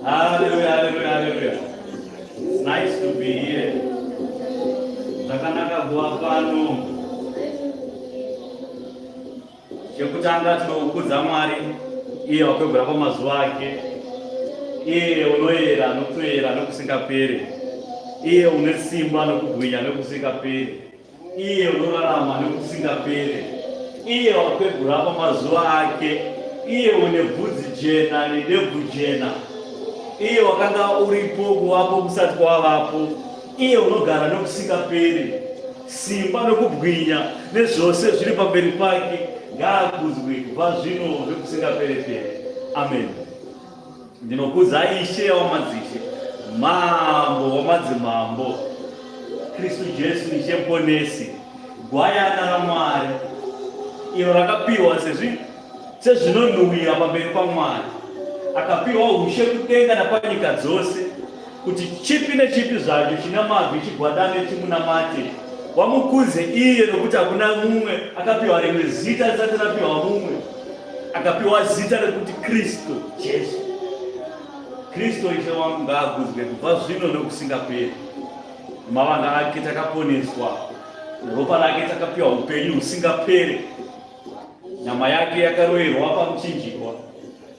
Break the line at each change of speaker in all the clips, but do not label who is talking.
Hallelujah, hallelujah, hallelujah. It's nice to be here. Zvakanaka kuva pano. Chekutanga tinokudza Mwari iye wakwegura pamazuva ake, iye unoyera nokutoyera nokusingaperi, iye une simba nokubwinya nokusingaperi. Iye unorarama nokusingaperi, iye wakwegura pamazuva ake, iye une bvudzi jena nedebvu jena, iye wakanga uripo kuvapo kusati kwavapo. Iye unogara nokusingaperi, simba nokubwinya nezvose zviri pamberi pake, ngaakudzwe kubva zvino nokusingaperi-peri. Amen. Ndinokudza Ishe wamadzishe, Mambo wamadzimambo, Kristu Jesu Ishe Muponesi, Gwayana raMwari, iro rakapiwa sezvinonhuwira pamberi paMwari, akapiwa ushe kudenga napanyika dzose, kuti chipi nechipi zvacho china mabvi chigwadame chimunamate, wamukudze iye, nokuti hakuna mumwe akapiwa rimwe zita risati rapiwa mumwe akapiwa zita rekuti Kristu Jesu. Kristu Ishe wangu ngaakudzwe kubva zvino nokusingaperi. Mavanga ake takaponeswa, neropa rake takapiwa upenyu husingaperi. Nyama yake yakaroerwa pamuchinjikwa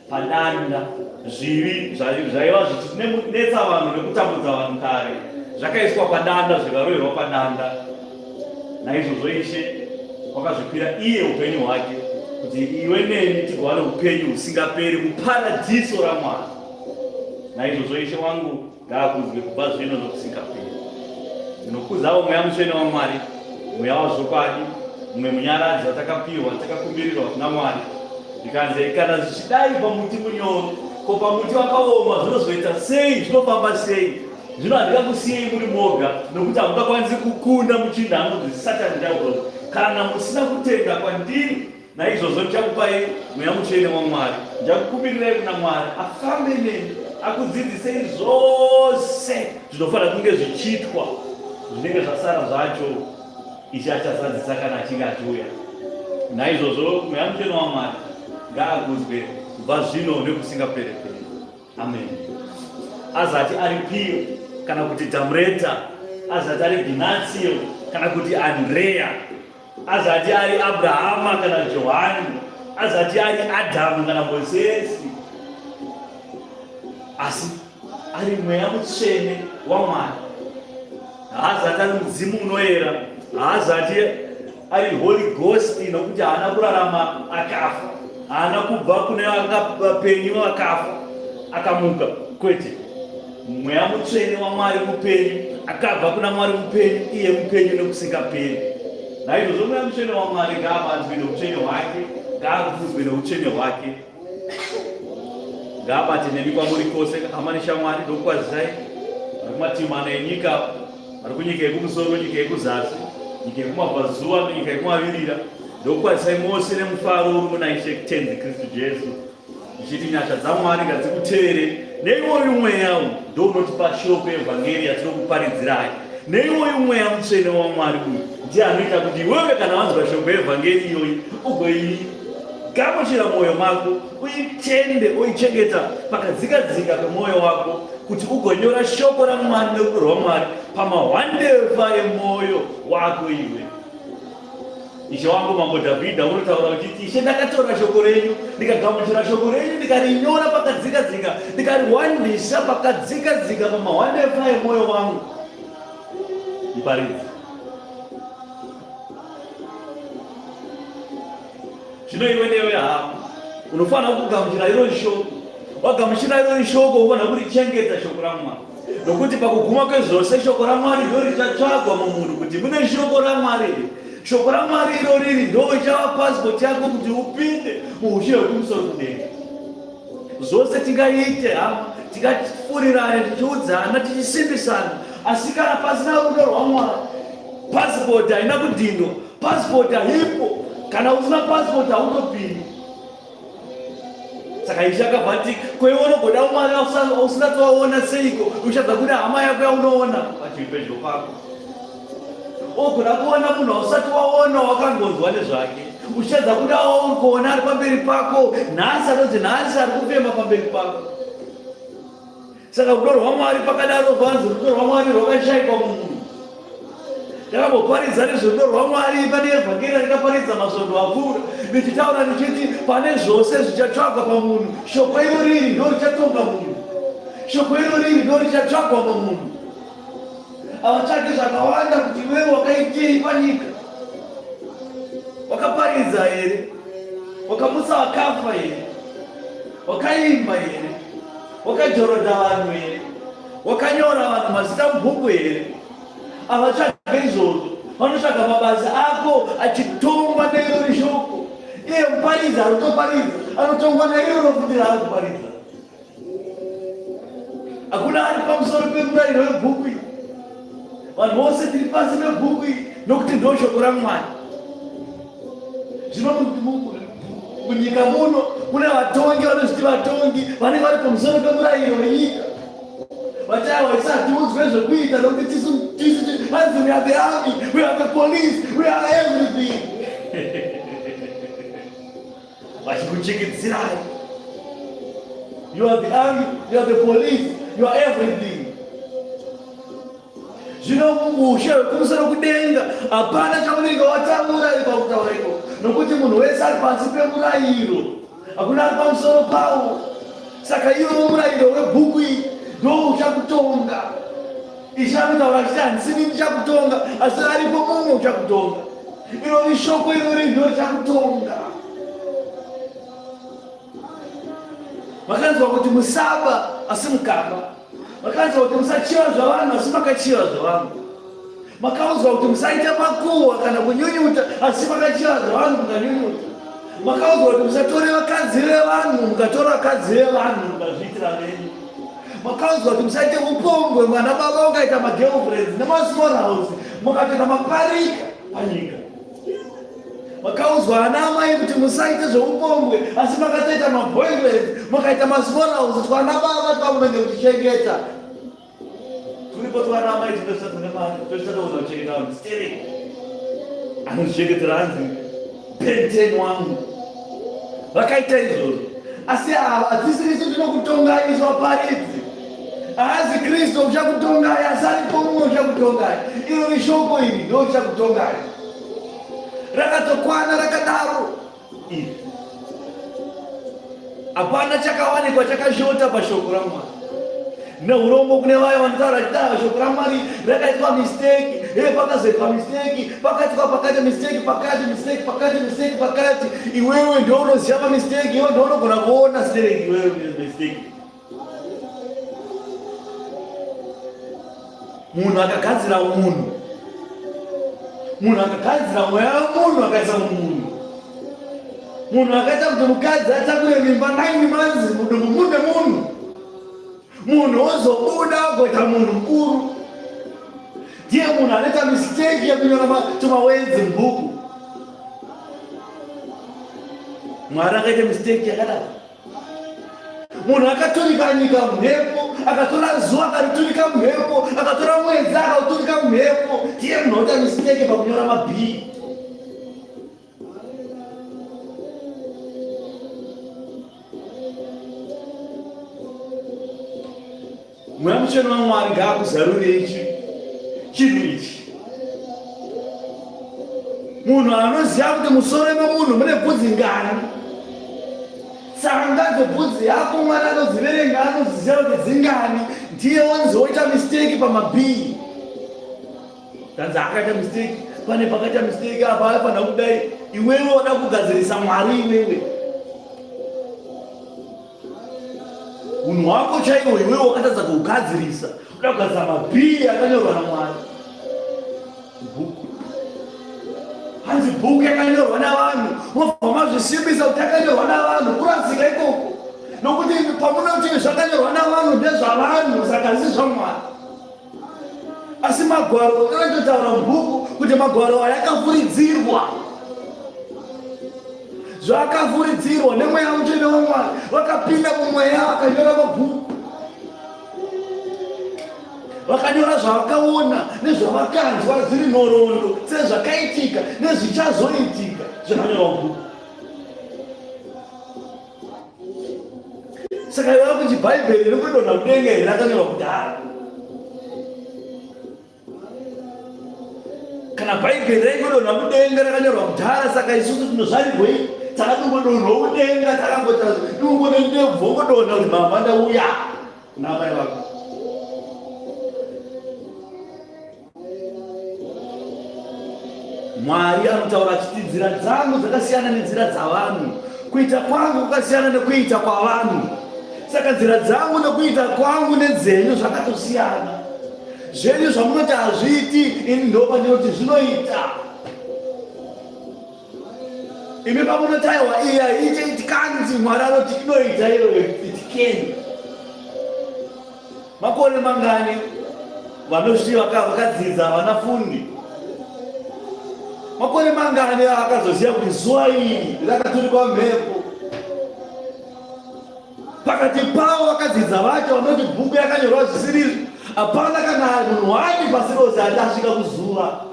padanda. Zvivi zvaiva zvichinetsa vanhu nekutambudza vanhu kare zvakaiswa padanda zvikaroerwa padanda. Naizvozvo Ishe wakazvipira iye upenyu hwake kuti iwe neni tigowane upenyu husingaperi muparadhiso raMwari. Naizvozvo Ishe wangu ngaakudzwe kubva zvino nokusingaperi. Ndinokudzawo Mweya Mutsvene waMwari, Mweya wazvokwadi, mumwe munyaradzi watakapiwa, takakumbirirwa kuna Mwari. Zvikanzi kana zvichidai pamuti munyoro, ko pamuti wakaoma zvinozoita sei? Zvinofamba sei? Zvino handingakusiyei muri moga, nokuti hamungakwanisi kukunda muchinda anonzi Satani Diablos kana musina kutenda kwandiri. Naizvozvo ndichakupai Mweya Mutsvene waMwari, ndichakukumirirai kuna Mwari afambe nemi akudzidzisei zvose zvinofanira kunge zvichiitwa, zvinenge zvasara zvacho Ishe achazadzisa kana achinge achiuya. Naizvozvo Mweya Mutsvene waMwari ngaakudzwe kubva zvino nekusingaperi-peri. Amen. Azati ari Pio kana kuti Damreta, azati ari Ginatio kana kuti Andrea, azati ari Abrahama kana Johani, azati ari Adhamu kana Mosesi, asi ari Mweya Mutsvene waMwari. Haazati ari mudzimu unoyera, haazati ari Holy Ghost, nokuti haana kurarama akafa, haana kubva kune vapenyu vakafa akamuka, kwete. Mweya Mutsvene waMwari mupenyu akabva kuna Mwari mupenyu, iye mupenyu nokusingaperi. Naizvozvo Mweya Mutsvene waMwari ngaavanzwe noutsvene hwake, ngaakudzwe noutsvene hwake. Ngaabate nemi kwamuri kwose, hama neshamwari, ndokukwazisai vari kumativi mana enyika, vari kunyika yekumusoro, nyika yekuzasi, nyika yekumabvazuva nenyika yekumavirira. Ndokukwazisai mose nemufaro uri muna Ishe Tenzi Kristu Jesu, ndichiti nyasha dzaMwari ngadzikuteere. Neiwoyu mweya uyu ndounotipa shoko yevhangeri yatinokuparidzirai. Neiwoyu Mweya Mutsvene waMwari uyu ndiye anoita kuti iwewe kana wanzwa shoko yevhangeri iyoyi ugoigamuchira mwoyo mako, uitende, uichengeta pakadzikadzika pemwoyo wako, kuti ugonyora shoko raMwari nerudo rwaMwari pamahwandefa emwoyo wako iwe. Ishe wangu Mambo Dhavhidha unotaura uchiti, Ishe, ndakatora shoko renyu, ndikagamuchira shoko renyu, ndikarinyora pakadzikadzika, ndikariwandisa pakadzikadzika pamahwandefa emwoyo wangu. Iparidzi. Zvino iwe newe hama unofanira kugamuchira iro shoko. Wagamuchira iro shoko, unofanira kurichengeta shoko raMwari. Nokuti pakuguma kwezvose shoko raMwari ndo richatsvagwa mumunhu kuti mune shoko raMwari here. Shoko raMwari iro riri ndo ichava passport yako kuti upinde muushe hwekumusoro kudenga. Zvose tingaite hama, tingafurirane, tichiudzana, tichisimbisana, asi kana pasina rudo rwaMwari, passport haina kudhindwa, passport haipo. Kana usina passport hautopindi. Saka Ishe akabva ati, ko iwe unogoda Mwari usina kuvaona seiko? Uchadza kuda hama yako yaunoona pachiri pedyo pako. Ogona kuona munhu wausati waona wakangonzwa nezvake. Uchadza kuda wauri kuona ari pamberi pako nhasi, anonzi nhasi ari kufema pamberi pako. Saka rudo rwaMwari pakadaro rwanzi rudo rwaMwari rwakashaikwa mumunhu. Ndakamboparidza nezverudo rwaMwari pane evhangeri randakaparidza masvondo apfuura, ndichitaura ndichiti pane zvose zvichatsvagwa pamunhu, shoko iro riri ndo richatonga munhu, shoko iro riri ndo richatsvagwa pamunhu. Havatsvaki zvakawanda kuti iwewe wakaitei panyika, wakaparidza here, wakamutsa vakafa here, wakaimba here, wakajorodha vanhu here, wakanyora vanhu mazita mubhuku here? Havatsvage izvozvo, vanotsvaga mabasa ako achitongwa neirori shoko. Iye muparidzi anotoparidza anotongwa nairoro futi raari kuparidza. Hakuna ari pamusoro pemurayiro webhuku iri. Vanhu vose tiri pasi pebhuku iri nokuti ndo shoko raMwari. Zvino munyika muno mune vatongi vanozviti vatongi vanenge vari pamusoro pemurayiro wenyika. Vachaiwa isu hatiudzwe zvekuita nokuti tisu tisu hanzi we are the army, we are the police, we are everything. Vachikuchikidzirai. You are the army, you are the police, you are everything. Zvino muushe hwekumusoro kudenga hapana chaunenge wataura iri pakutaura ikoko, nokuti munhu wese ari pasi pemurayiro, hakuna ari pamusoro pawo. Saka iwo murayiro webhuku iyi ndo uchakutonga. Ishe anotaura achiti handisini ndichakutonga, asi aripo mumwe uchakutonga. Iro ishoko irori ndo richakutonga. Makanzwa kuti musaba asi mukaba. Makanzwa kuti musachiva zvavanhu asi makachiva zvavanhu. Makaudzwa kuti musaita makuhwa kana kunyunyuta asi makachiva zvavanhu mukanyunyuta. Makaudzwa kuti musatore vakadzi vevanhu mukatora vakadzi vevanhu mukazviitira venyu. Makaudzwa kuti musaite upombwe mwana baba ukaita magirlfriends nemasmall house mukatoita maparika panyika. Makaudzwa ana amai kuti musaite zveupombwe asi makatoita maboyfriends makaita masmall house twana baba twamunenge muchichengeta. Turipo twana amai tunosisa tune mari tosisa toona kuchengeta vanhu stereki. Anozvichengetera hanzi benten wangu. Vakaita izvozvo asi ava hatisirisu tinokutongai isu vaparidzi. Haazi Kristu uchakutongai asi aripo mumwe uchakutongai. Iro rishoko iri ndo uchakutongai. Rakatokwana rakadaro iri. Hapana chakawanikwa chakashota pashoko raMwari. Neurombo kune vaya vanotaura vachitaura shoko raMwari rakaitwa mistake, he pakazoitwa mistake, pakaitwa pakati mistake, pakati mistake, pakati mistake, pakati. Iwewe ndio unoziva pamistake, iwe ndio unogona kuona stereki iwewe mistake. Munhu akagadzira munhu, munhu akagadzira mweya wemunhu akaisa mumunhu, munhu akaita kuti mukadzi atakure mimba 9 months mudumbu mune munhu, munhu ozobuda agoita munhu mukuru. Ndiye munhu anoita mistake yekunyora tumawedzi mubhuku. Mwari akaita mistake yakadaro. Munhu akaturika nyika mhepo, akatora zuva akariturika mhepo, akatora mwedzi akauturika mhepo. Ndiye munhu oita mistake pakunyora mabhii. Mweya Mutsvene waMwari ngaakuzarure ichi chinhu ichi. Munhu anoziva kuti musoro memunhu mune bvudzi ngani, tsanga dzebvudzi yako Mwari anodziverenga, anoziziva kuti dzingani, ndiye wanzi woita mistake pamabhii. Tanzi akaita mistake, pane pakaita mistake apa aifanira kudai, iwewe wada kugadzirisa Mwari iwewe. Unhu hwako chaiwo iwewe wakatadza kuugadzirisa, uda kugadzira mabhii akanyorwa naMwari. Bhuku hanzi bhuku yakanyorwa navanhu, mobva mazvisimbisa kuti yakanyorwa navanhu, kurasika ikoko, nokuti pamunoti zvakanyorwa navanhu ndezvavanhu, saka hazisi zvaMwari. Asi magwaro anototaura mubhuku kuti magwaro aya akafuridzirwa, zvaakafuridzirwa nemweya mutsvene waMwari, vakapinda mumweya vakanyora mabhuku, vakanyora zvavakaona nezvavakanzwa, dziri nhoroondo sezvakaitika nezvichazoitika, zvakanyorwa mubhuku. Saka iva kuti Bhaibheri riri kudonha mudenga here rakanyorwa kudhara? Kana Bhaibheri raingodonha mudenga rakanyorwa kudhara, saka isusu tinozvarirwei? Takadongodonhwa mudenga, takangota dungo nendebvu wongodonha kuti mama ndauya kuna amai vako. Mwari anotaura achiti nzira dzangu dzakasiyana nenzira dzavanhu, kuita kwangu kwakasiyana nekuita kwavanhu. Saka nzira dzangu nekuita kwangu nedzenyu zvakatosiyana. Zvenyu zvamunoti hazviiti, ini ndopa ndinoti zvinoita. Imi pamunoti aiwa iyi haiite, it can't, Mwari anoti inoita iyoyo, it can. Makore mangani vanozviti vakadzidza vana fundi? Makore mangani akazoziva kuti zuva iri rakaturikwa mhepo? Pakati pavo vakadzidza vacho vanoti bhuku yakanyorwa zvisirizvo, hapana kana munhu wani pasi rose ati asvika kuzuva.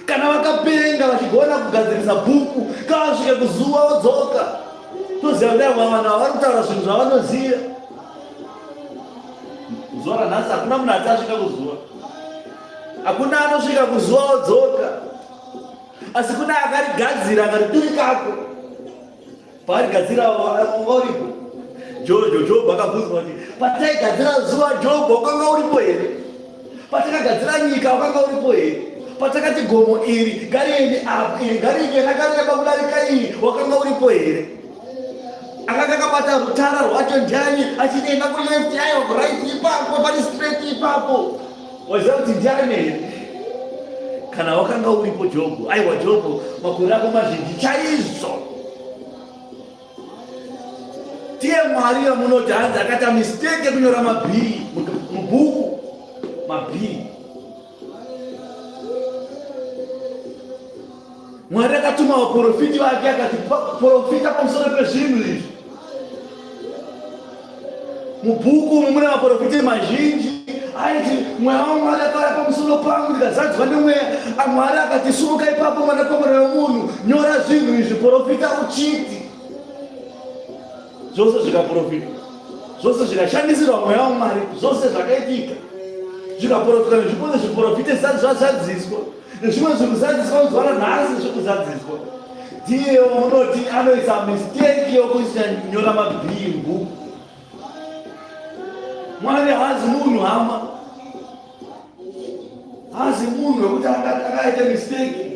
Kana vakapenga vachigona kugadzirisa bhuku, kavasvike kuzuva vodzoka. Toziva kuti aiwa vanhu ava vari kutaura zvinhu zvavanoziva. Zuva ranhasi hakuna munhu ati asvika kuzuva. Hakuna anosvika kuzuva odzoka. Asi kuna akarigadzira akariturikako. Paarigadzira wanga uripo. Jojo Job akabvunzwa kuti pataigadzira zuva Job wakanga uripo here? Patakagadzira nyika wakanga uripo here? Patakati gomo iri ngariende apo iri ngariende rakareba kudarika iri wakanga uripo here? Akanga akabata rutara rwacho ndiani achiti enda kuleft aiwa kuright ipapo pari straight ipapo. Waziva kuti ndiani here? Kana wakanga uripo Jobho, aiwa Jobho, makore ako mazhinji chaizvo. Tiye Mwari yamunoti hanzi akaita mistake yekunyora mabhii mubhuku mabhii. Mwari akatuma vaprofiti vake akati profita pamusoro pezvinhu izvi. Mubhuku umu mune vaprofiti mazhinji aiti mweya waMwari akauya pamusoro pangu ndikazadzwa nemweya. Mwari akati sumuka ipapo mwanakomana wemunhu, nyora zvinhu izvi, profita uchiti. Zvose zvikaprofitwa, zvose zvikashandisirwa mweya waMwari, zvose zvakaitika zvikaprofitwa nezvipo nezviprofita zvisati zvazadziswa. Nezvimwe zviri kuzadziswa muzuva ranhasi zviri kuzadziswa. Ndiye unoti anoisa mistake yokuisa nyora mabhimbu. Mwari haazi munhu hama. Haazi munhu wekuti akaita mistake.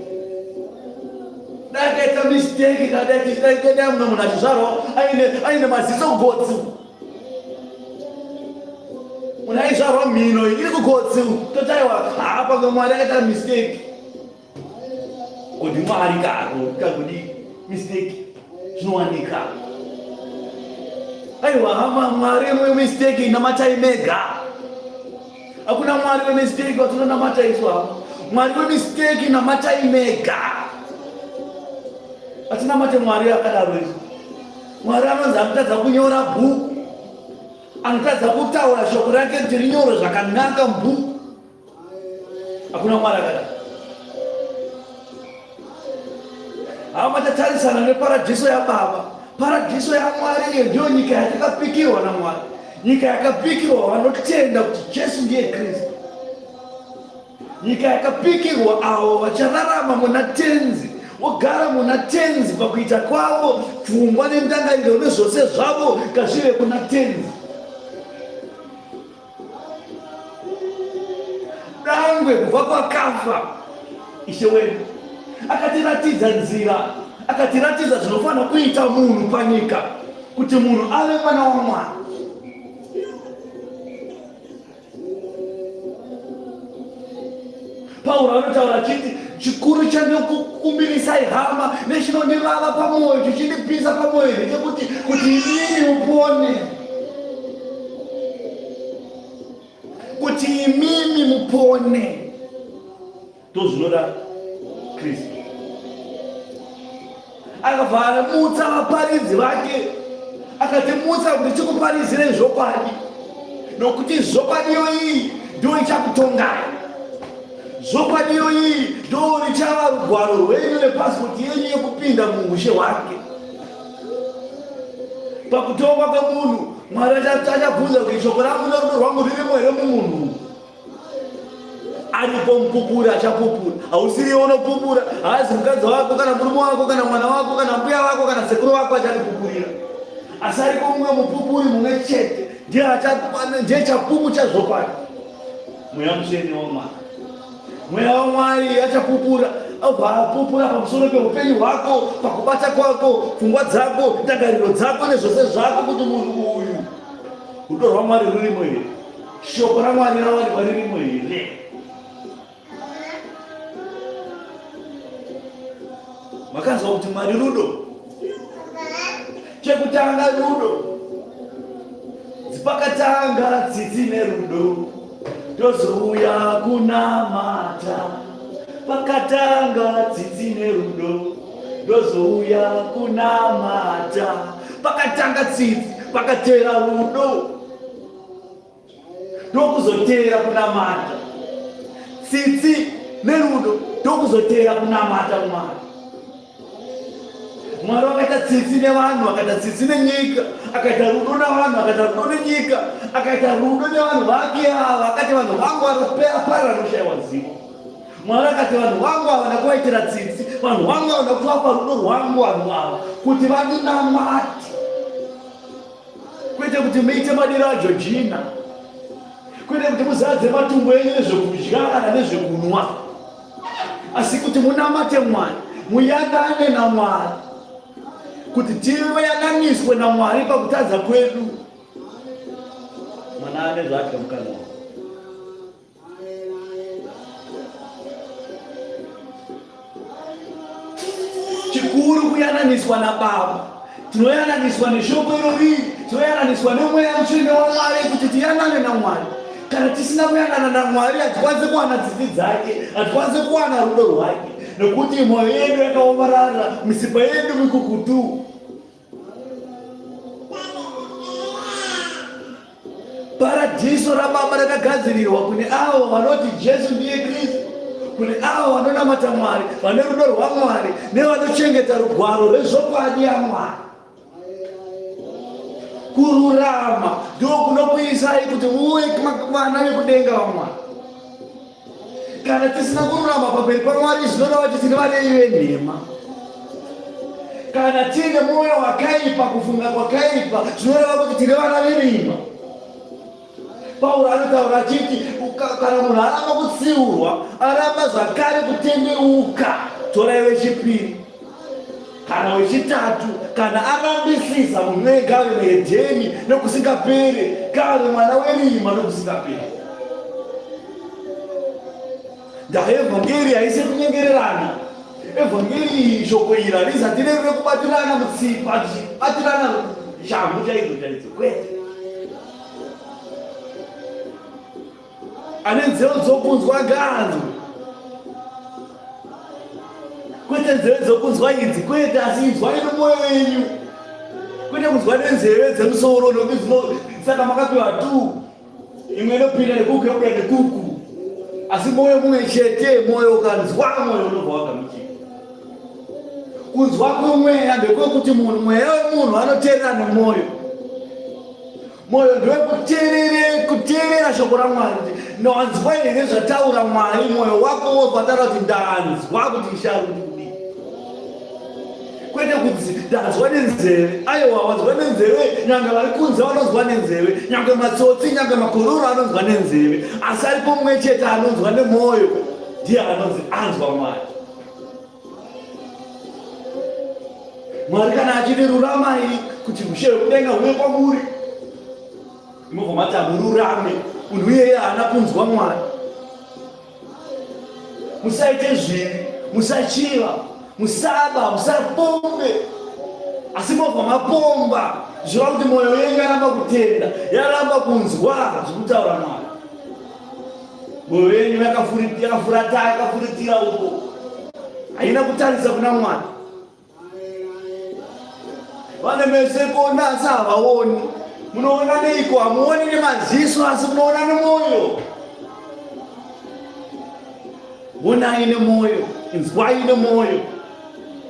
Dai akaita mistake kadai dai munhu achizvarwa aine maziso gotsi. Munhu aizvarwa mhino iri kugotsi totaiwa haa pamwe Mwari akaita mistake. Kodi Mwari karo kakudi mistake zvinowanika. Aiwa hama Mwari wemistake namatai mega. Hakuna Mwari wemistake watinonamata isu hama. Mwari wemistake namatai mega. Atinamate Mwari akadaro isu. Mwari anonzi anotadza kunyora bhuku, anotadza kutaura shoko rake kuti rinyorwe zvakanaka mubhuku. Hakuna Mwari akadaro. Hama, tatarisana neparadhiso yaBaba. Paradhiso yaMwari iyo ndiyo nyika yatakapikirwa naMwari, nyika yakapikirwa vanotenda kuti Jesu ndiye Kristu. Nyika yakapikirwa avo vachararama muna Tenzi, vogara muna Tenzi pakuita kwavo, pfungwa nendangariro nezvose zvavo ngazvive kuna Tenzi. Dangwe kubva kwakafa Ishe wedu akatiratidza nzira, akatiratidza zvinofanira kuita munhu panyika kuti munhu ave mwana waMwari. Pauro anotaura achiti chikuru chandinokukumbirisai hama nechinondivava pamwoyo chichindipisa pamwoyo ndechekuti kuti imimi mupone, kuti imimi mupone. Ndozvinoda Kristu. Akabva amutsa vaparidzi vake, akatimutsa kuti tikuparidzirei zvokwadi, nokuti zvokwadi iyoyi ndiyo ichakutongai. Zvokwadi iyoyi ndo richava rugwaro rwenyu nepasipoti yenyu yekupinda muushe hwake. Pakutongwa kwemunhu, Mwari achabvunza kuti shoko rangu nerudo rwangu ririmo here mumunhu? Aripo mupupuri achapupura. Hausiriwe unopupura, haazi mukadzi wako kana murume wako kana mwana wako kana mbuya wako kana sekuru wako acharipupurira, asi ariko mumwe mupupuri mumwe chete, ndiye chapupu chazvokwadi, Mweya Mutsvene waMwari. Mweya waMwari achapupura, obva apupura pamusoro peupenyu hwako, pakubata kwako, pfungwa dzako, ndangariro dzako nezvose zvako, kuti munhu uyu rudo rwaMwari rurimo here. Shoko raMwari rawanikwa ririmo here? Makanzwa kuti Mwari rudo. Chekutanga rudo. Dzipakatanga tsitsi nerudo. Tozouya kunamata. Pakatanga tsitsi nerudo. Tozouya kunamata. Pakatanga tsitsi, pakatera rudo. Ndokuzoteera kunamata. Tsitsi nerudo ndokuzoteera kunamata Mwari. Mwari wakaita tsitsi nevanhu, akaita tsitsi nenyika, akaita rudo navanhu, akaita rudo nenyika, akaita rudo nevanhu vake ava, akati vanhu vangu vanopera parara nokushaiwa zivo. Mwari akati vanhu vangu ava ndakuvaitira tsitsi, vanhu vangu ava ndakuvapa rudo rwangu vanhu ava kuti vandinamate. Kwete kuti muite madiro aJojina, kwete kuti muzadze matumbu enyu nezvekudya kana nezvekunwa, asi kuti munamate Mwari, muyanane naMwari, kuti tiyananiswe naMwari pakutadza kwedu. Mwana ane zvaadya mukanwa. Chikuru kuyananiswa naBaba. Tinoyananiswa neshoko irori, tinoyananiswa nemweya mutsvene waMwari kuti tiyanane naMwari. Kana tisina kuyanana naMwari hatikwanise kuwana tsitsi dzake, hatikwanise kuwana rudo rwake, nekuti mwoyo yedu yakaomarara, misipa yedu mikukutu. Paradhiso raBaba rakagadzirirwa kune avo vanoti Jesu ndiye Kristu, kune avo vanonamata Mwari, vane rudo rwaMwari nevanochengeta rugwaro rwezvokwadi yaMwari. Kururama ndiko kunokuisai kuti muve vana vekudenga vaMwari. Kana tisina kururama pamberi paMwari zvinoreva kuti tiri varevi venhema. Kana tiine mwoyo wakaipa, kufunga kwakaipa, zvinoreva kuti tiri vana verima. Pauro anotaura achiti kana munhu aramba kutsiurwa, aramba zvakare kutendeuka, torai wechipiri kana wechitatu, kana arambisisa munhu ega ave muhedheni nokusingaperi, kave mwana werima nokusingaperi. Ndava evhangeri haisi kunyengererana. Evhangeri iyi, shoko iri harizati riri rekubatirana mutsipa, tichibatirana shamhu chaidzo chaidzo, kwete. Ane nzeve dzokunzwa ngaanzwe, kwete nzeve dzokunzwa idzi, kwete, asi inzwai nomwoyo wenyu, kwete kunzwa nenzeve dzemusoro, nokuti saka makapiwa tu imwe inopinda nekuku yobuda nekuku, asi mwoyo mumwe chete. Mwoyo ukanzwa, mwoyo unobva wagamuchira. Kunzwa kwemweya ndekwekuti munhu, mweya wemunhu anoteerera nemwoyo. Moyo ndewekuteerere kuteerera shoko raMwari kuti ndanzwa here zvataura Mwari. Moyo wako wobva taura kuti ndanzwa kuti Ishe ari kuti kudii, kwete kuti ndanzwa nenzeve. Aiwa, wanzwa nenzeve, nyange vari kunze vanonzwa nenzeve, nyange matsotsi, nyange makororo anonzwa nenzeve, asi aripo mumwe chete anonzwa nemwoyo, ndiye anonzi anzwa Mwari. Mwari kana achiti ruramai kuti ushe hwekudenga huve kwamuri, imobva mati hamururame. Munhu iyeye haana kunzwa Mwari. Musaite zvivi, musachiva, musaba, musapombe, asi mobva mapomba, zvireva kuti mwoyo yenyu yaramba kutenda, yaramba kunzwa zvekutaura Mwari. Mwoyo yenyu yakafurata, yakafuritira uko, haina kutarisa kuna Mwari. Vane meso ekuona asi havaoni. Munoona neiko? Hamuoni nemaziso asi munoona nemwoyo. Onai nemwoyo, inzwai nemwoyo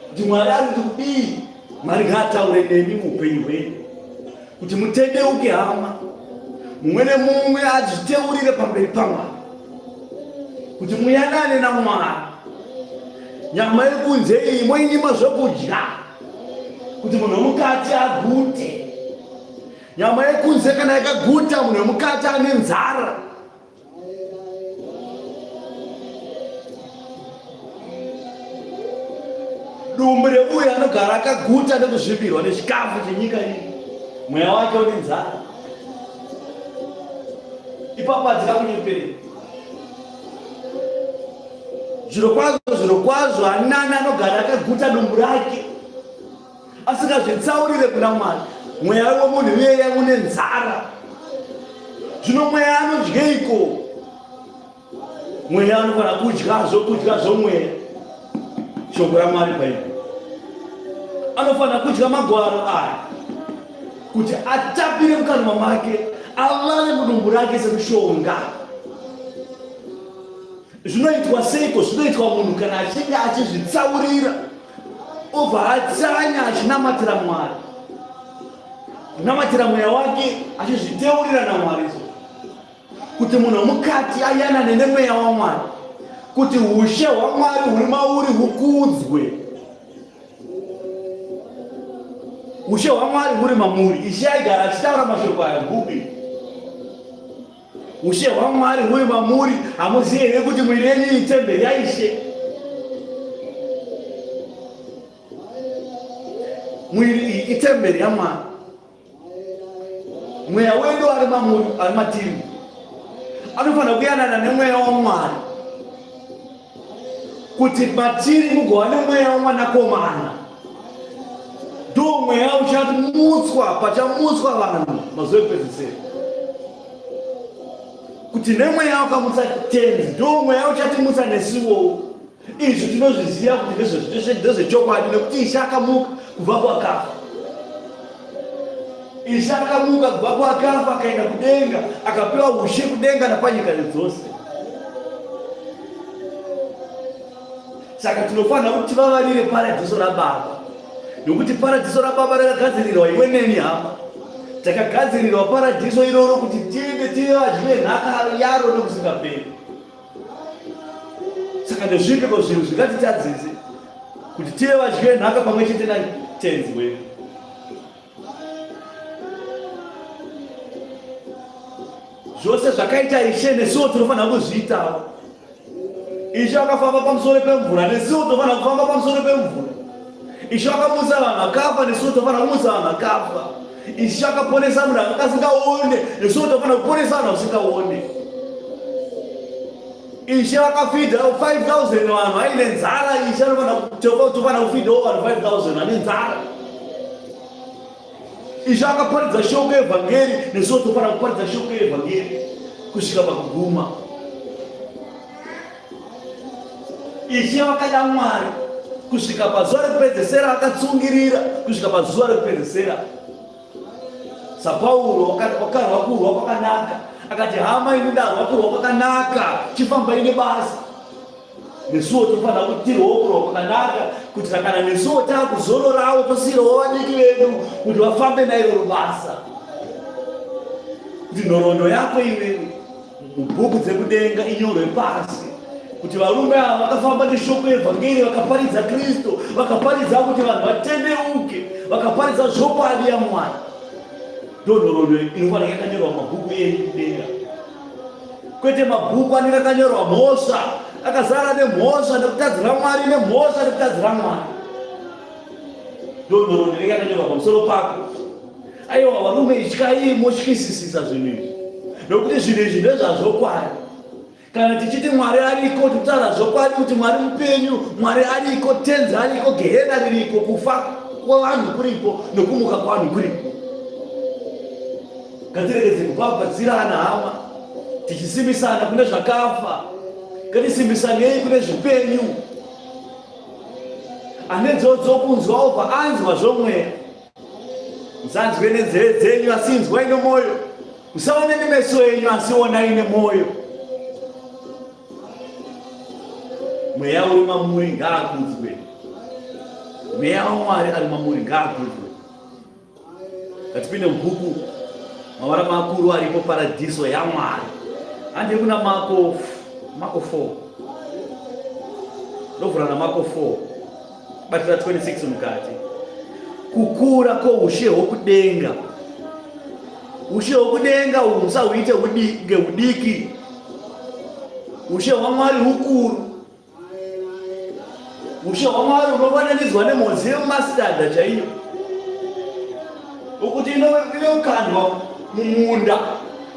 kuti Mwari ari kuti kudii. Mwari ngaataure nemi muupenyu hwenyu kuti mutendeuke hama, mumwe nemumwe azviteurire pamberi paMwari kuti muyanane naMwari. Nyama yekunze iyi moinyima zvokudya kuti munhu wemukati agute. Nyama yekunze kana yakaguta, munhu wemukati ane nzara. Dumbu reuyo anogara akaguta nekuzvibirwa nechikafu chenyika iyi, mweya wake une nzara. Ipapo hadzikakunyeperei. Zvirokwazvo, zvirokwazvo, ani anogara akaguta dumbu rake asingazvitsaurire kuna Mwari, mweya womunhu iyeye une nzara. Zvino mweya anodyeiko? Mweya anofanira kudya zvokudya zvomweya, shoko raMwari Bhaibheri. Anofanira kudya magwaro aya kuti atapire mukanwa make, avave mudumbu rake semushonga. Zvinoitwa seiko? Zvinoitwa munhu kana achinge achizvitsaurira obva atsanya achinamatira Mwari, kunamatira mweya wake achizviteurira naMwari, kuti munhu womukati ayanane nemweya waMwari, kuti ushe hwaMwari huri mauri hukudzwe. Ushe hwaMwari huri mamuri. Ishe aigara achitaura mashoko aya gupi. Ushe hwaMwari huri mamuri. Hamuzivi here kuti mwiri yenyu itemberi yaIshe? Mwiri iyi itemberi yaMwari. Mweya wedu ari mamuri, ari matiri, anofanira kuyanana nemweya waMwari kuti matiri mugova nemweya womwanakomana. Ndo mweya uchamutswa pachamutswa vanhu mazuva ekupedzisira, kuti nemweya wakamutsa Tenzi ndo mweya uchatimutsa nesuwowo. Izvi tinozviziva kuti ndezvechokwadi nekuti Ishe akamuka kubva kuakafa. Ishe akamuka kubva kuakafa akaenda kudenga, akapiwa ushe kudenga napanyika dzose. Saka tinofanira kuti tivavarire paradhiso raBaba, nokuti paradhiso raBaba rakagadzirirwa iwe neni hama. Takagadzirirwa paradhiso iroro kuti tiende tive vadyi venhaka yaro nokusingaperi. Saka ndezvipiko zvinhu zvingatitadzise kuti tive vadyi venhaka pamwe chete naTenzi wedu? Zvose zvakaita Ishe nesuwo tinofanira kuzviitawo. Ishe akafamba pamusoro pemvura nesuwo tinofanira kufamba pamusoro pemvura. Ishe akamutsa vanhu vakafa nesuwo tinofanira kumutsa vanhu vakafa. Ishe akaponesa munhu akanga asingaone nesuwo tinofanira kuponesa vanhu vasingaone. Ishe vakafidha 5000 vanhu vaine nzara. Ishe anofanira tofanira kufidhawo vanhu 5000 vane nzara. Ishe akaparidza shoko yevhangeri nesuwo tofanira kuparidza shoko yevhangeri kusvika pakuguma. Ishe vakada Mwari kusvika pazuva rekupedzesera, akatsungirira kusvika pazuva rekupedzesera. SaPauro wakarwa kurwa kwakanaka, akati, hama ini ndarwa kurwa kwakanaka, chifambai nebasa. Nesuwo tofanira kutirwawo kurwa kwakanaka kuitira kana nesuwo taakuzororawo tosiirawo vadiki vedu kuti vafambe nairoro basa, kuti nhoroondo yako iwe mubhuku dzekudenga inyorwe pasi kuti varume ava vakafamba neshoko yevhangeri, vakaparidza Kristu, vakaparidza kuti vanhu vatendeuke, vakaparidza zvokwadi yaMwari. Ndo nhoroondo inofanira yakanyorwa mumabhuku enyu kudenga, kwete mabhuku anenge akanyorwa mhosva, akazara nemhosva nekutadzira Mwari, nemhosva nekutadzira Mwari. Ndo nhoroondo inenge yakanyorwa pamusoro pako. Aiwa varume, ityai motyisisisa zvinhu izvi, nokuti zvinhu izvi ndezvazvokwadi. Kana tichiti Mwari ariko, tikutaura zvokwadi kuti Mwari mupenyu, Mwari ariko, Tenzi ariko, gehena ririko, kufa kwavanhu kuripo nokumuka kwavanhu kuripo. Ngatiregedze kubhabhadzirana hama, tichisimbisana kune zvakafa, ngatisimbisanei kune zvipenyu. Ane dzodzo kunzwa obva anzwa zvomweya. Musanzwe nenzeve dzenyu, asi inzwai nomwoyo. Musaone nemeso enyu, asi onai nemwoyo. Mweya uri mamuri ngaakudzwe. Mweya waMwari ari mamuri ngaakudzwe. Ngatipinde mubhuku mavara makuru aripo paradhiso yaMwari. Handei kuna Marko, Marko 4. Ndovhura naMarko 4. Batira 26 mukati. Kukura kwoushe hwokudenga. Ushe hwokudenga uhu musahuite ngehudiki. Ushe hwaMwari hukuru. Ushe hwaMwari hunofananidzwa nemhodzi yemastada chaiyo, ukuti inokandwa mumunda.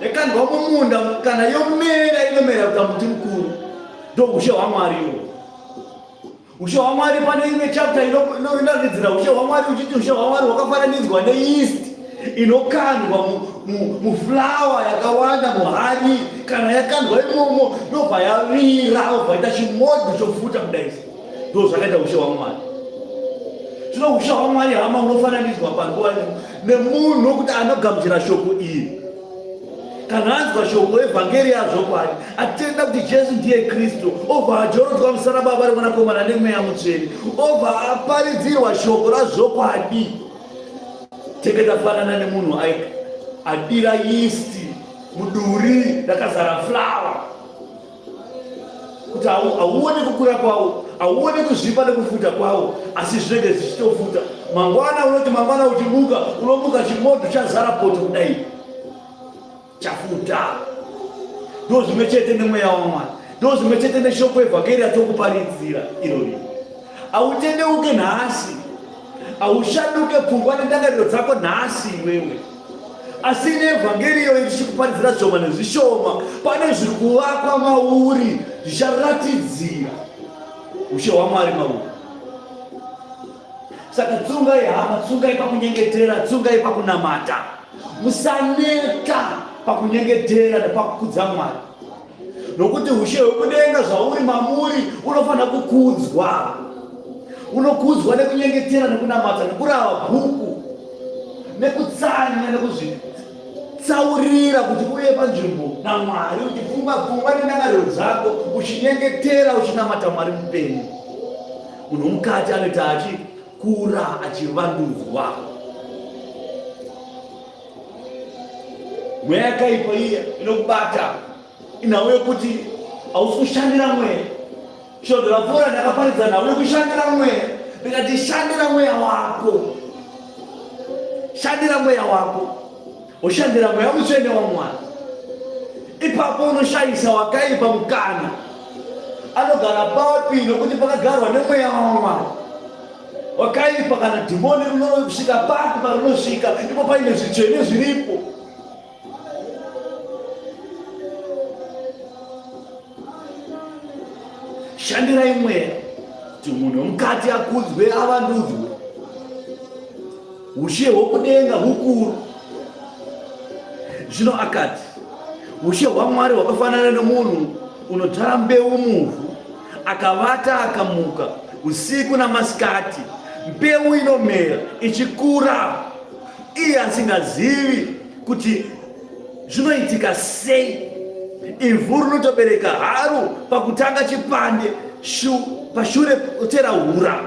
Yakandwa mumunda kana yomera inomera kuita muti mukuru. Ndo ushe hwaMwari iwo. Ushe hwaMwari pane imwe chapter inoratidzira ushe hwaMwari uchiti ushe hwaMwari hwakafananidzwa neyeast inokandwa muflower yakawanda muhari kana yakandwa imomo yobva yavira yobva ita chimodho chofuta kudai ndo zvakaita ushe hwaMwari. Zvino ushe hwaMwari hama unofananidzwa panguva nemunhu wekuti anogamuchira shoko iri kana anzwa shoko evhangeri yazvokwadi atenda kuti Jesu ndiye Kristu, obva ajorodzwa musana Baba reMwanakomana neMweya Mutsvene, obva aparidzirwa shoko razvokwadi. Tenge tafanana nemunhu adira yeast muduri rakazara flour kuti hauone kukura kwawo, hauone kuzvipa nekufuta kwawo, asi zvinenge zvichitofuta. Mangwana unoti mangwana uchimuka, unomuka chimodho chazara poto kudai chafuta. Ndo zvimwe chete nemweya waMwari, ndo zvimwe chete neshoko evhangeri yatokuparidzira irori. Hautendeuke nhasi, haushanduke pfungwa nendangariro dzako nhasi iwewe asi neevhangeri iyoyo tichikuparidzira zvishoma nezvishoma pane zviri kuvakwa mauri zvicharatidzira ushe hwamwari mauri saka tsungai hama tsungai pakunyengetera tsungai pakunamata musaneta pakunyengetera nepakukudza mwari nokuti ushe hwekudenga zvauri mamuri unofanira kukudzwa unokudzwa nekunyengetera nekunamata nekurava bhuku nekutsanya nekuzvitsaurira kuti uye panzvimbo namwari uchifunga pfungwa nendangariro dzako uchinyengetera uchinamata mwari mupenyu munhu womukati anoita achikura achivandudzwa Mweya yakaipa iya inokubata inhau yekuti hausi kushandira mweya. Svondo rapfuura ndakaparidza nhau yekushandira mweya, ndikati shandira mweya wako, shandira mweya wako, ushandira mweya mutsvene waMwari. Ipapo unoshayisa wakaipa mukana, anogara papi nokuti pakagarwa nemweya waMwari. Wakaipa kana dhimoni rinosvika papi parinosvika ipo paine zvitsvene zviripo. Shandirai mweya kuti munhu wemukati akudzwe avandudzwe. Ushe hwokudenga hukuru. Zvino akati, ushe hwaMwari hwakafanana nomunhu unodzvara mbeu muvhu akavata akamuka usiku namasikati, mbeu inomera ichikura, iye asingazivi kuti zvinoitika sei. Ivhu rinotobereka haro pakutanga chipande, shu, pashure kutera hura,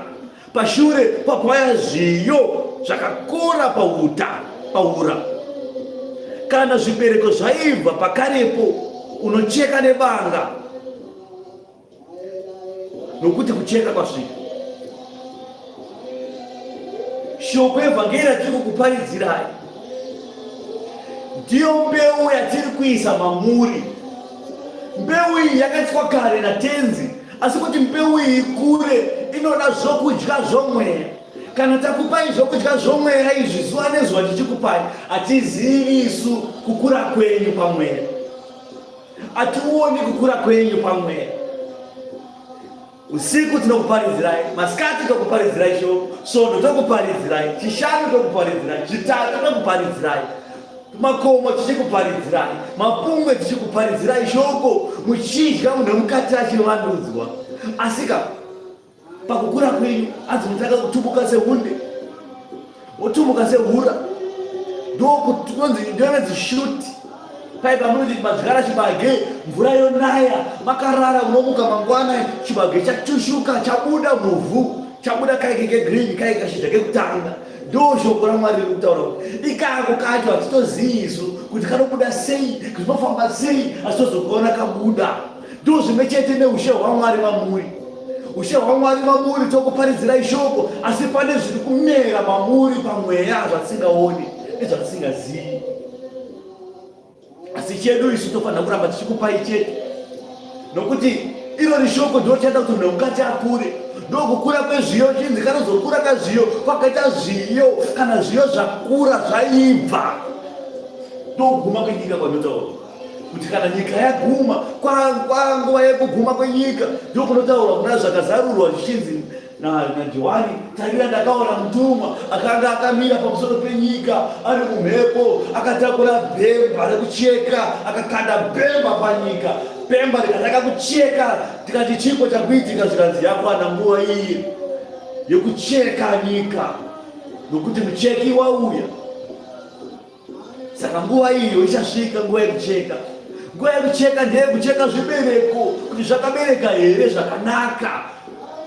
pashure pakwaya zviyo zvakakora pauta paura. Kana zvibereko zvaibva pakarepo, unocheka nebanga nokuti kucheka kwasvika. Shoko evhangeri yatiri kukuparidzirai ndiyo mbeu yatiri kuisa mamuri. Mbeu iyi yakaiswa kare naTenzi, asi kuti mbeu iyi ikure inoda zvokudya zvomweya. Kana takupai zvokudya zvomweya izvi zuva nezuva tichikupai, hatizivi isu kukura kwenyu pamweya. Hationi kukura kwenyu pamweya. Usiku tinokuparidzirai, masikati tokuparidzirai shoko, svondo tokuparidzirai, chishanu tokuparidzirai, chitatu tokuparidzirai, makomo tichikuparidzirai, mapungwe tichikuparidzirai shoko, muchidya munhu wemukati achivandudzwa. Asika pakukura kwenyu anzi mutanga kutumbuka sehunde wotumbuka sehura ndokunonzi ndonzi shuti pai pamunoti madyara chibage mvura yonaya makarara unomuka mangwana chibage chatushuka chabuda muvhu chabuda kaike kegreen kaike kashizha kekutanga ndo shoko ramwari riri kutaura kuti ikako kacho hatitozivi isu kuti kanobuda sei zvinofamba sei asi tozokuona kabuda Ndozvimwe chete neushe hwaMwari mamuri. Ushe hwaMwari mamuri tokuparidzirai shoko, asi pane zviri kumera mamuri pamweya zvatisingaoni nezvatisingazivi. Asi chedu isu tofanira kuramba tichikupai chete, nokuti irori shoko ndiro chaita kuti munhu mukati akure. Ndokukura kwezviyo chinzi kanozokura kazviyo kwakaita zviyo kana zviyo zvakura zvaibva. Ndokuguma kwenyika kwanotaura kuti kana nyika yaguma kwanguva yekuguma kwenyika ndokunotaurwa kuna zvakazarurwa zvichinzi naJohani, tarira ndakaona mutumwa akanga akamira pamusoro penyika ari mumhepo, akatakura bhemba rekucheka, akakanda bhemba panyika, bhemba rikatanga kucheka. Tikati chiko chakuitika? Zvikanzi yakwana nguva iyi yekucheka nyika, nokuti mucheki wauya. Saka nguva iyo ichasvika, nguva yekucheka. Nguva yekucheka ndeyekucheka zvibereko kuti zvakabereka here zvakanaka.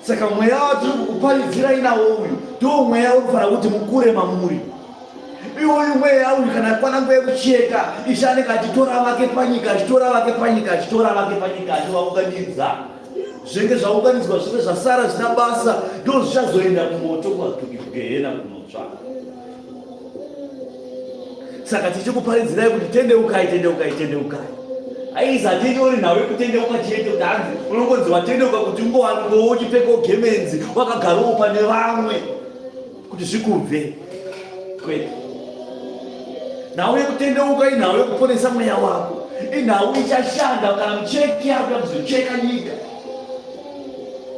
Saka mweya watiri kukuparidzira inawo uyu ndiwo mweya uri kufanira kuti mukure mamuri. Iwoyu mweya uyu kana kwana nguva yekucheka, Ishe anenge achitora vake panyika, achitora vake panyika, achitora vake panyika, achivaunganidza. Zvinenge zvaunganidzwa zvese zvasara zvisina basa ndo zvichazoenda kumoto kugehena kunotsva. Saka tichikuparidzirai kuti tendeukai, tendeukai, tendeukai. Aisa hatinyori nhau yekutendeuka chete kuti hanzi unongonzi watendeuka kuti ungowanikowo uchipfekawo gemenzi wakagarawo pane vamwe kuti zvikubve. Kwete. Nhau yekutendeuka inhau yekuponesa mweya wako. Inhau ichashanda kana mucheki yako yakuzocheka nyika.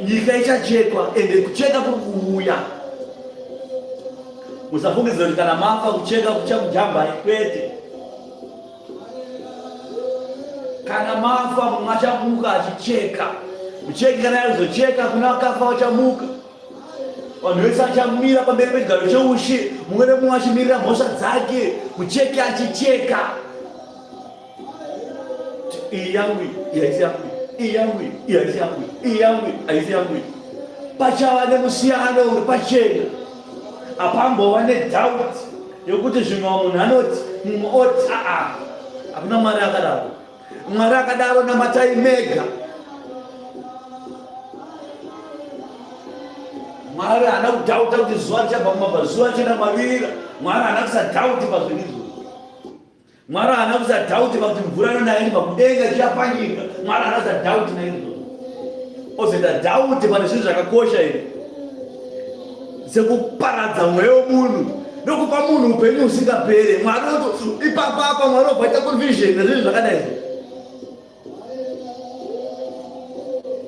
Nyika ichachekwa ende kucheka kuri kuuya. Musafungidzira kuti kana mafa kucheka kuchakujambai kwete. Kana mafa mumwe achamuka achicheka. Mucheki kana yazocheka kuna vakafa vachamuka. Vanhu vese achamira pamberi pechigaro cheushe, mumwe nemumwe achimirira mhosva dzake, mucheki achicheka. Iyi yangu iyi haisi yangu iyi yangu iyi haisi yangu iyi yangu haisi yangu. Pachava nemusiyano uri pachena, apambova nedoubt yokuti zvimwe munhu anoti mumwe oti aa, hakuna Mwari akadaro. Mwari akadaro, namatai mega. Mwari haana kudhauta kuti zuva richabva kumabvazuva richienda kumavirira. Mwari haana kusadhauti pazvinhu izvozvo. Mwari haana kusadhauti pakuti mvura inonaya ichibva kudenga ichiya panyika. Mwari haana kusadhauti naizvozvo. Ozoita dhauti pane zvinhu zvakakosha here sekuparadza mweya wemunhu nokupa munhu upenyu husingapere. Mwari ipapa apa Mwari obva aita confusion nezvinhu zvakadai so.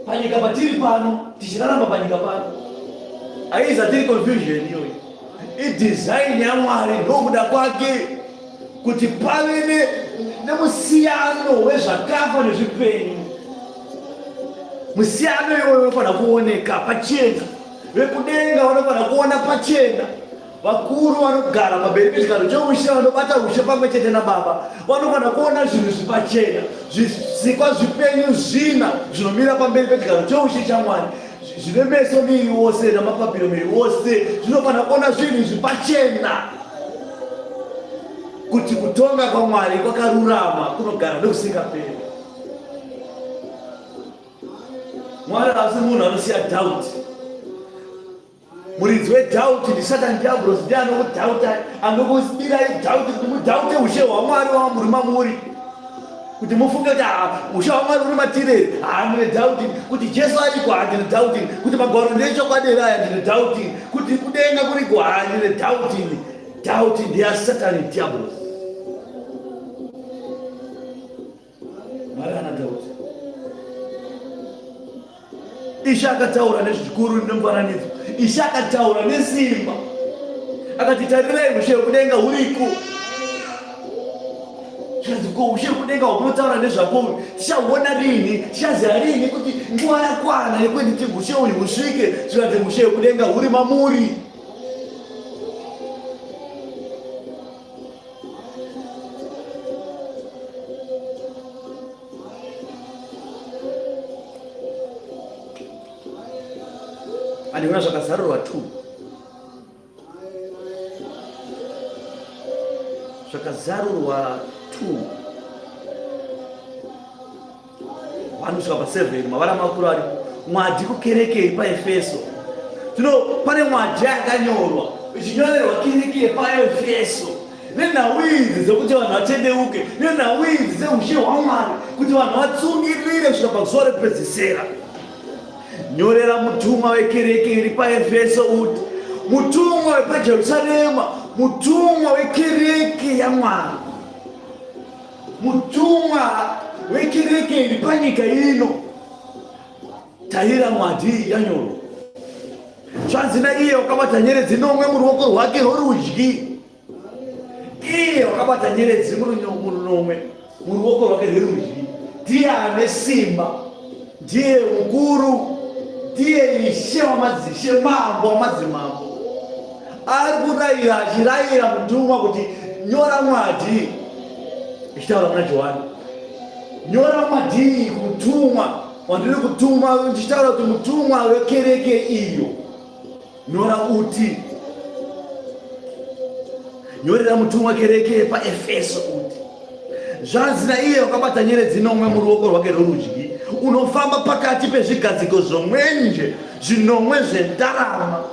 Panyika patiri pano tichirarama panyika pano aiza tiri confusion iyoyo idesign yaMwari ndokuda kwake kuti pave nemusiyano wezvakafa nezvipenyu. Musiyano iwoyo unofanira kuoneka pachena, vekudenga vanofanira kuona pachena. Vakuru vanogara pamberi pechigaro cheushe vanobata ushe pamwe chete naBaba vanofanira kuona zvinhu zviri pachena, zvisikwa zvipenyu zvina zvinomira pamberi pechigaro cheushe chaMwari zvine meso miri wose namapapiro miri wose zvinofanira kuona zvinhu izvi pachena kuti kutonga kwaMwari kwakarurama kunogara nekusingaperi. Mwari haasi munhu anosiya doubt. Muridzi wedoubt ndiSatan Diablos, ndiye anokudhauta, anokubirai doubt kuti mudhaute ushe hwaMwari wamuri mamuri, kuti mufunge kuti ah, ushe hwaMwari uri matiri here? Ah, ndine doubt kuti Jesu ariko, ah, ndine doubt kuti magwaro ndeechokwadi here aya, ndine doubt kuti kudenga kuriko, ah, ndine doubt. Doubt ndeyaSatan Diablos. Mwari haana doubt. Ishe akataura nezvikuru nemufananidzo. Ishe akataura nesimba. Akati tarirai ushe hwekudenga huriko. Zvikanzi ko ushe hwekudenga hwamunotaura nezvako uyu tichahuona rini? Tichaziva rini kuti nguva yakwana yekuti ushe uyu husvike? Zvikanzi ushe hwekudenga huri mamuri. Andikuona zvakazarurwa 2 zvakazarurwa 2 vanosvika pa7 mavara makuru ari mwadhi kukereke iri paefeso zvino pane mwadhi yakanyorwa ichinyorerwa kereke yepaefeso nenhau idzi dzekuti vanhu vatendeuke nenhau idzi dzeushe hwamwari kuti vanhu vatsungirire kusvika pazuva rekupedzisira nyorera mutumwa wekereke iri paefeso uti mutumwa wepajerusarema mutumwa wekereke yamwari. Mutumwa wekereke iri panyika ino, tarira mwadhi yanyorwa. Zvanzi naiye wakabata nyeredzi nomwe muruoko rwake rworudyi, iye wakabata nyeredzi murunomwe muruoko rwake rwerudyi, ndiye ane simba, ndiye mukuru, ndiye ishe wamadzishe, mambo wamadzimambo. Ari kurayira achirayira mutumwa kuti nyora mwadhi, ichitaura kuna Johani, nyora mwadhi kumutumwa wandiri kutuma, ndichitaura kuti mutumwa wekereke iyo, nyora uti, nyorera mutumwa kereke yepaEfeso uti, zvanzi naiye wakabata nyeredzi nomwe muruoko rwake rworudyi, unofamba pakati pezvigadziko zvomwenje zvinomwe zvendarama.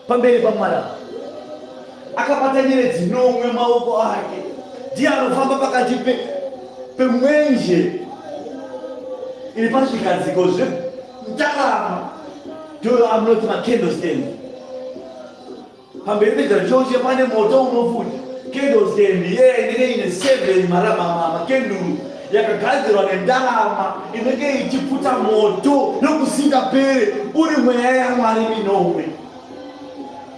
Pamberi paMwari apa akabata nyeredzi nomwe maoko ake, ndiye anofamba pakati pemwenje iri pazvigadziko zvendarama, ndiyo amunoti macandlestand. Pamberi pechigaro chose pane moto unopfuta. Candlestand iye inenge ine 7 makenduru yakagadzirwa nendarama inenge ichipfuta moto nokusingapere uri mweya yaMwari minomwe.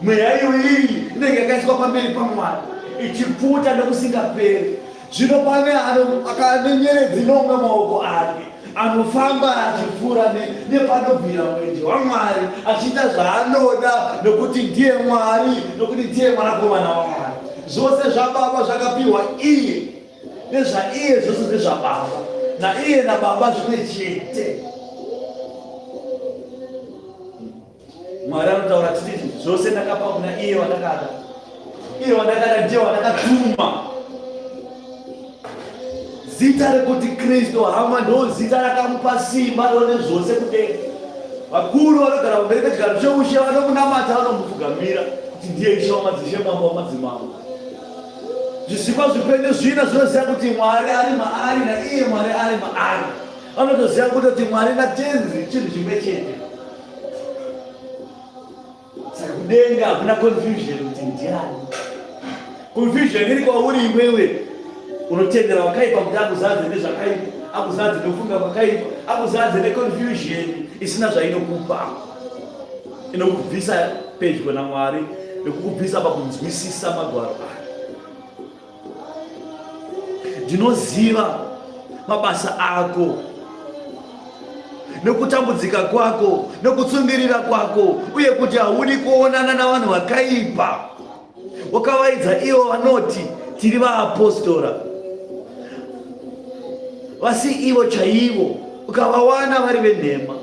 Mweya iyoyi inenge yakaiswa pamberi paMwari ichipfuta nokusingaperi. Zvino pane ane nyeredzi nomwe maoko ake anofamba achipfuura nepanobvira mwenje waMwari achiita zvaanoda nokuti ndiye Mwari, nokuti ndiye Mwanakomana waMwari. Zvose zvaBaba zvakapiwa iye. Nezvaiye zvose ndezvaBaba, naiye naBaba zvimwe chete. Mwari anotaura achiti zvose ndakapa kuna iye wandakada, iye wandakada ndiye wandakatuma. Zita rekuti Kristu hama ndo zita rakamupa simba rone zvose kudenga. Vakuru vanogara pamberi pechigaro cheushe vanomunamata, vanomupfugamira kuti ndiye Ishe wamadzishe, Mambo wamadzimambo. Zvisikwa zvipenyu zvina zvinoziva kuti Mwari ari maari naiye Mwari ari maari. Vanotoziva kutoti Mwari naTenzi chinhu chimwe chete. Saka kudenga hakuna confusion kuti ndiani. Confusion iri kwauri iwewe unotendera wakaipa kuti akuzadze nezvakaipa, akuzadze nekufunga kwakaipa, akuzadze neconfusion isina zvainokupa. Inokubvisa pedyo naMwari nekukubvisa pakunzwisisa magwaro aya. Ndinoziva mabasa ako nekutambudzika kwako nekutsungirira kwako uye kuti haudi kuonana navanhu vakaipa. Wakavaidza ivo vanoti tiri vaapostora vasi ivo chaivo, ukavawana vari venhema.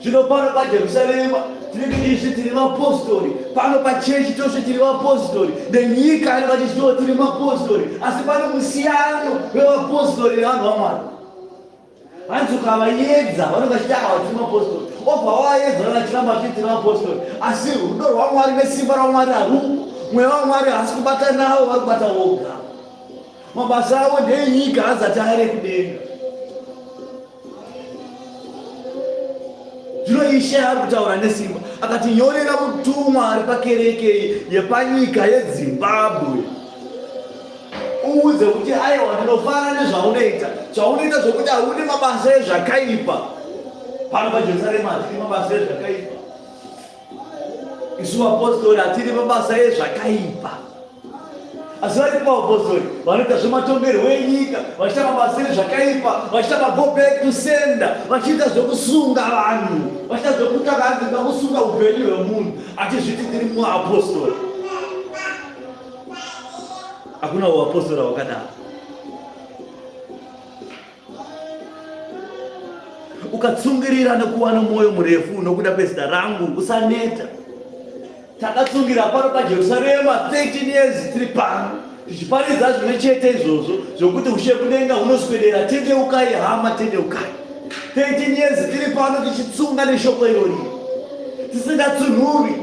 Zvino pano paJerusarema tinenge tichiti tiri vapostori, pano pachechi tose tiri vapostori, nenyika anenge vachitiwo tiri mapostori, asi pane musiyano wevapostori nevanhu vaMwari. Hanzi ukavayedza vanenge vachiti ava tiri mapostori, obva wavayedza vanenge vachiramba vachiti tiri mapostori, asi rudo rwaMwari nesimba raMwari harupo. Mweya waMwari haasi kubata navo, vari kubata voga. Mabasa avo ndeenyika, haazati ari ekudenga. Zvino Ishe ari kutaura nesimba akati, nyorera mutumwa ari pakereke yepanyika yeZimbabwe uudze kuti aiwa, ndinofara nezvaunoita, zvaunoita zvokuti haudi mabasa ezvakaipa. Pano paJerusarema hatidi mabasa ezvakaipa. Isu vapostori hatidi mabasa ezvakaipa. Asi vari kuvapostori vanoita zvematongerwo enyika, vachiita mabasa ezvakaipa, vachiita mago back to sender, vachiita zvekusunga vanhu, vachiita zvekutanga hanzi kusunga upenyu hwemunhu, achizviti tiri muapostori. Hakuna uapostora hwakadaro. Ukatsungirira nekuva nomwoyo murefu nokuda kwezita rangu, usaneta. Takatsungira pano paJerusarema 13 years tiri pano tichiparidza zvimwe chete izvozvo zvokuti ushe kudenga hunoswedera. Tendeukai hama, tendeukai. 13 years tiri pano tichitsunga neshoko irori, tisingatsunhuri,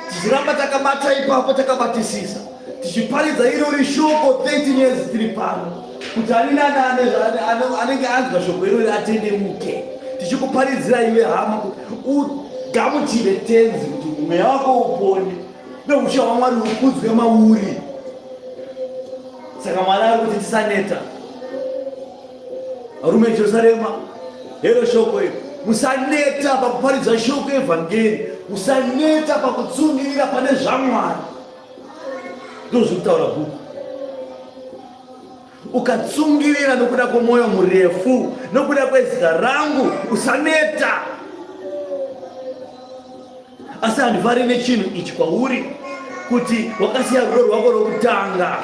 tichiramba takabata ipapo, takabatisisa, tichiparidza irori shoko 13 years tiri pano kuti ani nani anenge anzwa shoko irori atendeuke. Tichikuparidzira iwe hama kuti ugamuchire Tenzi, kuti mweya wako upone neushe hwaMwari hukudzwe mauri. Saka Mwari ari kuti tisaneta. Varume veJerusarema, hero shoko iri. Musaneta pakuparidza shoko evhangeri, musaneta pakutsungirira pane zvaMwari. Ndozviri kutaura bhuku. Ukatsungirira nokuda kwomwoyo murefu, nokuda kwezita rangu, usaneta. Asi handifari nechinhu ichi kwauri, kuti wakasiya rudo rwako rwokutanga.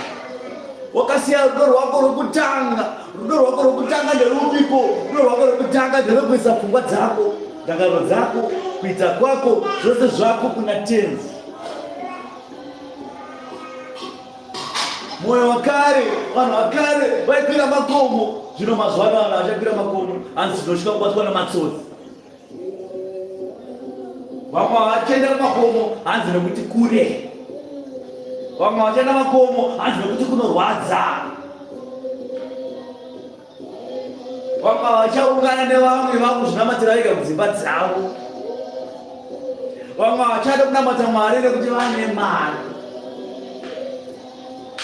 Wakasiya rudo rwako rwokutanga. Rudo rwako rwokutanga nderupiko? Rudo rwako rwokutanga nderwekuisa pfungwa dzako, ndangariro dzako, kuita kwako, zvose zvako kuna Tenzi. Mwoyo wakare, vanhu vakare vaikwira makomo, zvino mazuva ano vanhu vachakwira makomo, hanzi tinotya kubatwa namatsotsi. Vamwe vachaenda kumakomo hanzi nekuti kure, vamwe vachaenda makomo hanzi nekuti kunorwadza, vamwe vachaungana nevamwe vakuzvinamatira vega kudzimba dzavo, vamwe vachada kunamata Mwari nekuti vane mari.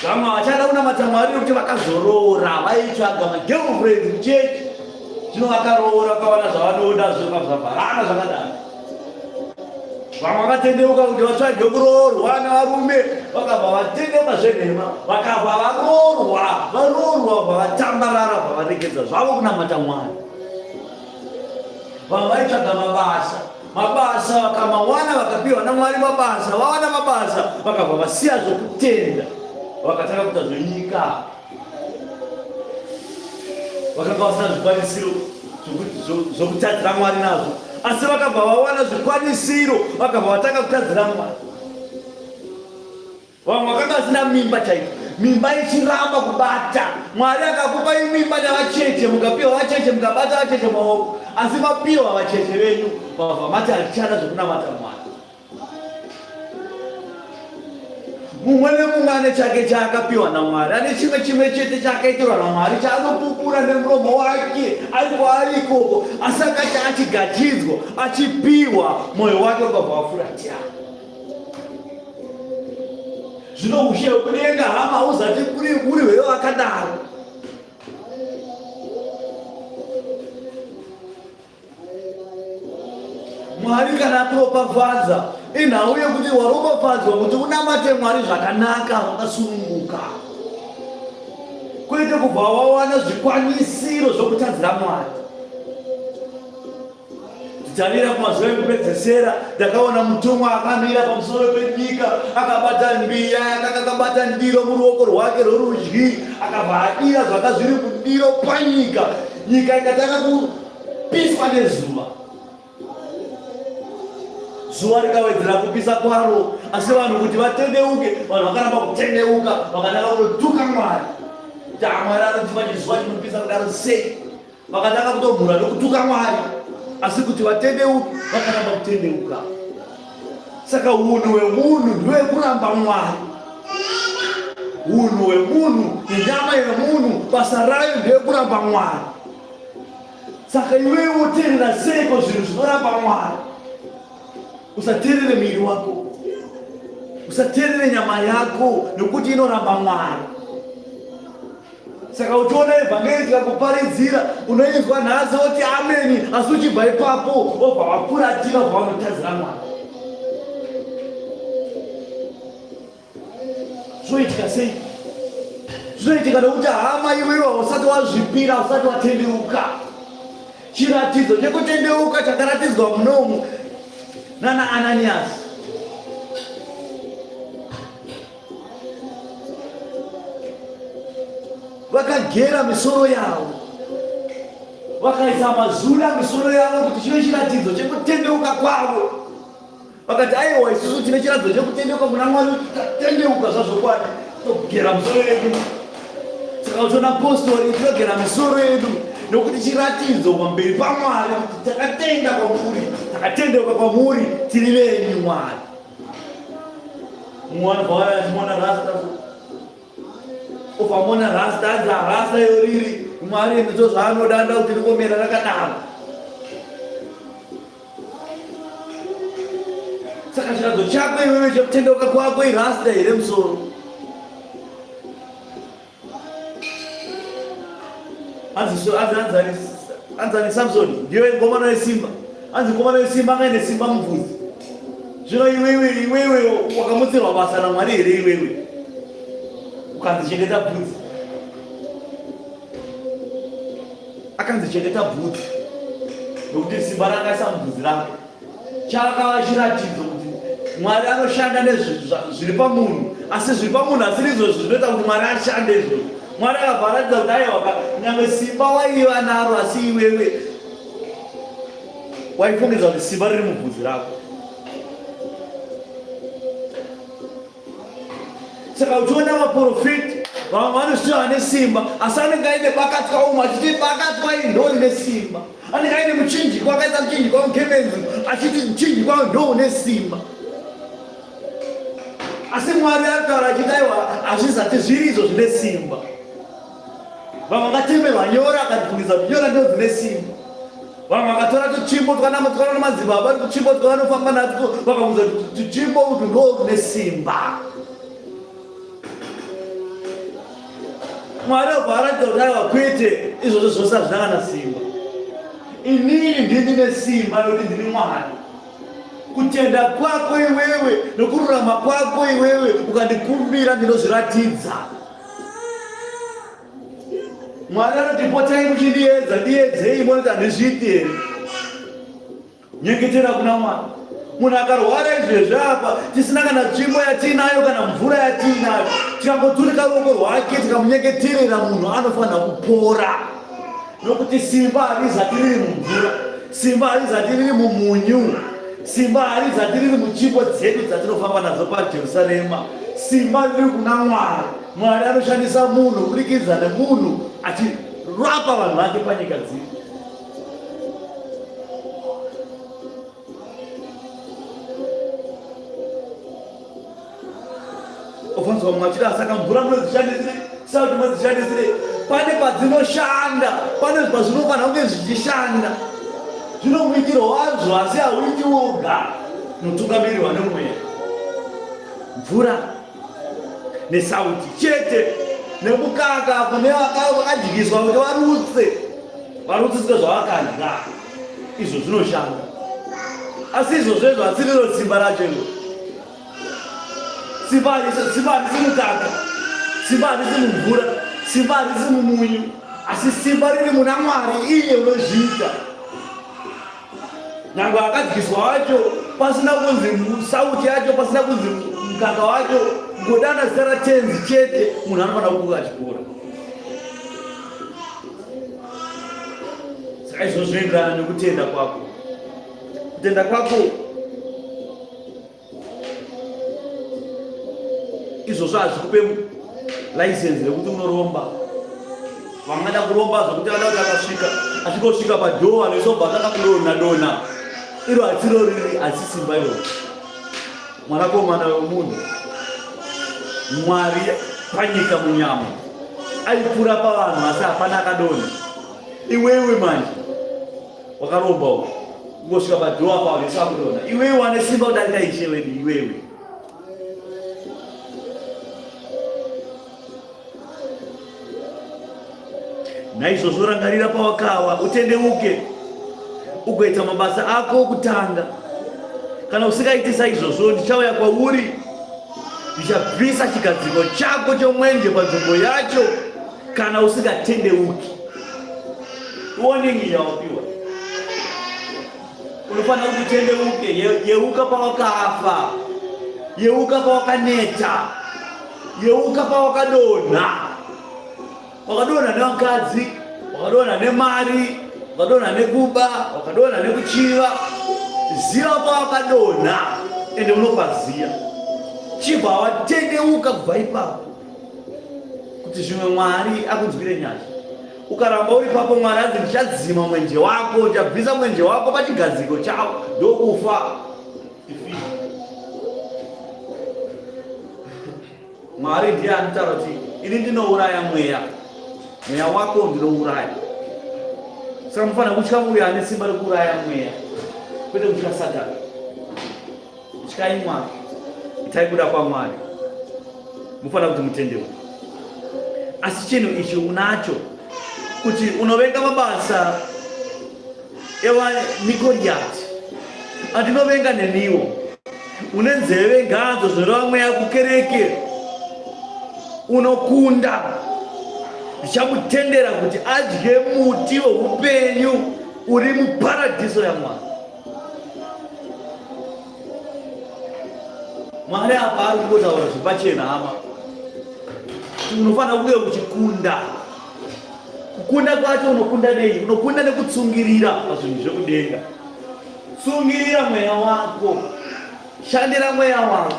Vamwe vachada kunamata Mwari nekuti vakazoroora, vaitsvaga magirlfriend kuchechi, zvino vakaroora vakawana zvavanoda zvavharana zvakadaro. Vamwe vakatendeuka kuti vatsvage kuroorwa nevarume, vakabva vatendeuka zvenhema, vakabva varoorwa, varoorwa vabva vatambarara, vabva varegedza zvavo kunamata Mwari. Vamwe vaitsvaga mabasa, mabasa vakamawana, vakapiwa naMwari mabasa, vawana mabasa vakabva vasiya zvokutenda, vakatanga kuita zvenyika, vakanga vasina zvikwanisiro zvokutadzira Mwari nazvo, asi vakabva vawana zvikwanisiro, vakabva vatanga kutadzira Mwari. Vamwe vakanga vasina mimba chaiko, mimba ichiramba kubata. Mwari akakupai mimba navacheche, mukapiwa vacheche, mukabata vacheche maoko, asi mapiwa vacheche venyu, mabva mati hatichada zvekunamata Mwari. Mumwe nemumwe ane chake chaakapiwa naMwari, ane chimwe chimwe chete chaakaitirwa naMwari chaanopupura nemuromo wake ari kwaari ikoko, asi akati achigachidzwa, achipiwa, mwoyo wake ukabva wafuratira. Zvino ushe hwekudenga hama hauzati kuri uri hwevakadaro. Mwari kana akuropafadza inhau yekuti waropafadzwa kuti unamate Mwari zvakanaka wakasununguka, kwete kubva wawana zvikwanisiro zvokutadzira Mwari. Titarira kumazuva ekupedzesera, ndakaona mutumwa akamira pamusoro penyika, akabata mbiya yakanga akabata ndiro muruoko rwake rworudyi, akabva adira zvanga zviri mundiro panyika, nyika ikatanga kupiswa nezuva. Zuva rikawedzera kupisa kwaro, asi vanhu kuti vatendeuke, vanhu vakaramba kutendeuka, vakatanga kutotuka Mwari. Kuti Mwari anotipa chizuva chinopisa kudaro sei? Vakatanga kutomhura nokutuka Mwari, asi kuti vatendeuke vakaramba kutendeuka. Saka unhu hwemunhu ndwekuramba Mwari. Unhu hwemunhu nenyama yemunhu basa rayo ndeyekuramba Mwari. Saka iwewe woteerera seiko zvinhu zvinoramba Mwari? Usateerere muviri wako, usateerere nyama yako nekuti inoramba Mwari. Saka uchiona evhangeri tikakuparidzira unoinzwa nhasi woti ameni, asi uchibva ipapo wobva wafuratira wobva wanotadzira Mwari. Zvinoitika sei? Zvinoitika nokuti hama iwewe usati wazvipira, usati watendeuka. Chiratidzo chekutendeuka chakaratidzwa munomu nana Ananiasi. Vakagera misoro yavo, vakaisa mazura misoro yavo kuti chive chiratidzo chekutendeuka kwavo. Vakati, aiwa, isusu tine chiratidzo chekutendeuka kuna Mwari, tatendeuka zvazvokwadi, togera misoro yedu. Saka uchiona postori tinogera misoro yedu nokuti chiratidzo pamberi paMwari kuti takatenda kwamuri, takatendeuka kwamuri, tiri venyu Mwari. Mumwe anobva waya achimuona rasta obva rasta anzi arasta iyo riri Mwari ndidzo zvaanoda anoda kuti ringomera rakadaro. Saka chiratidzo chako iwewe chekutendeuka kwako irasta here musoro? Hanzi Samsoni ndiwe ngomano yesimba. Hanzi ngomano yesimba anga ine simba mubvudzi. Zvino iwewe iwewe wakamutsirwa basa naMwari here iwewe? Ukanzi chengeta bvudzi. Akanzi chengeta bvudzi. Nokuti simba ranga isa mubvudzi rake. Chakava chiratidzo kuti Mwari anoshanda nezviri pamunhu, asi zviri pamunhu asiri izvozvo zvinoita kuti Mwari ashande izvozvo. Mwari akabva aratidza kuti aiwa nyange simba waiva naro asi iwewe waifungidza kuti simba riri mubvudzi rako. Saka uchiona vaprofiti vamwe vanosvika vane simba asi anenge aine bakatwa umwe achiti bakatwa iri ndo rine simba anenge aine muchinjikwa akaisa muchinjikwa mukemenzi achiti muchinjikwa ndo une simba asi Mwari arikutaura achiti aiwa hazvizati zviri izvo zvine simba. Vamwe vakatemerwa nyora akatibvungiza kuti nyora ndo dzine simba. Vamwe vakatora tutsvimbo twanamutwara namadzibaba tutsvimbo twavanofamba natwo vakamuudza kuti tutsvimbo utwu ndo rune simba. Mwari obva aratidza kuti aiwa kwete izvozvo zvose hazvina kana simba. Inini ndini ndine simba nokuti ndini Mwari. Kutenda kwako iwewe nokururama kwako iwewe ukandikumbira ndinozviratidza. Mwari anoti potai muchindiedza, ndiedzei muone kuti handizviiti here. Nyengetera kuna Mwari. Munhu akarwara izvezvi apa tisina kana tsvimbo yatiinayo kana mvura yatiinayo, tikangoturika ruoko rwake tikamunyengeterera, munhu anofanira kupora, nokuti simba harizati riri mumvura, simba harizati riri mumunyu, simba harizati riri mutsvimbo dzedu dzatinofamba nadzo paJerusarema. Simba riri kuna Mwari. Mwari anoshandisa munhu kuburikidza nemunhu achirapa vanhu vake panyika dzino. Ofanzwa mumwe achiti asaka mvura munodzishandisirei, sauti munodzishandisirei. Pane padzinoshanda, pane pazvinofanira kunge zvichishanda. Zvino muitiro wazvo asi hauiti woga, unotungamirirwa nemweya. Mvura nesauti chete nemukaka kune vakadyiswa kuti varutse varutsiswe zvavakadya izvo zvinoshanda asi izvozvo izvo asiriro simba racho iro simba harisi mukaka simba harisi mumvura simba harisi mumunyu asi simba riri muna Mwari iye unozviita. Nyangwe akadyiswa wacho pasina kunzi sauti yacho pasina kunzi mukaka wacho ngodana zita raTenzi chete munhu anofanira kubuka achipora. Saka izvozvo zvinoenderana nekutenda kwako. Kutenda kwako Izvozvo hazvikupe license rekuti unoromba. Vangada kuromba zvekuti vada kuti akasvika achingosvika padhoo anoisobva atanga kudonha donha. Iro hatsiro riri asi simba iro. Mwanakomana wemunhu Mwari panyika munyama aipfuura pavanhu asi hapana akadonha. Iwewe manje Wakaromba uko. Kungosvika padhoo apa vanhu vese vakudonha. Iwewe wane simba kudarika ishe wedu iwewe. Naizvozvo rangarira pawakawa, utendeuke, ugoita mabasa ako okutanga. Kana usikaiti saizvozvo, ndichauya kwauri, ndichabvisa chigadziko chako chomwenje panzvimbo yacho. Kana usingatendeuki, warning yawapiwa, unofanira kuti utendeuke. Yeuka pawakafa, yeuka pawakaneta, yeuka pawakadonha. Wakadonha nevakadzi, wakadonha nemari, wakadonha nekuba, wakadonha nekuchiva. Ziva pawakadonha ende unopaziya, chibva watendeuka kubva ipapo. kuti zvimwe Mwari akunzwire nyasha. Ukaramba uri papo Mwari anzi ndichadzima mwenje wako, ndichabvisa mwenje wako pachigadziko chako ndokufa. Mwari ndiye anotaura kuti ini ndinouraya mweya, mweya wako ndinouraya. Saka mufanira kutya uyo ane simba rekuuraya mweya, kwete kutya Satani. Ityai Mwari, itai kuda kwaMwari, mufanira kuti mutendeuke. Asi chinhu ichi unacho, Kuti unovenga mabasa evaNikoriati, andinovenga neniwo. Une nzeve ngaanzwe zvinoreva mweya kukereke. Unokunda, ndichamutendera kuti adye muti weupenyu uri muparadhiso yaMwari. Mwari apa ari kungotaura zvepachena hama, kuti unofanira kunge uchikunda. Kukunda kwacho unokunda nei? Unokunda nekutsungirira pazvinhu zvekudenga. Tsungirira mweya wako, shandira mweya wako.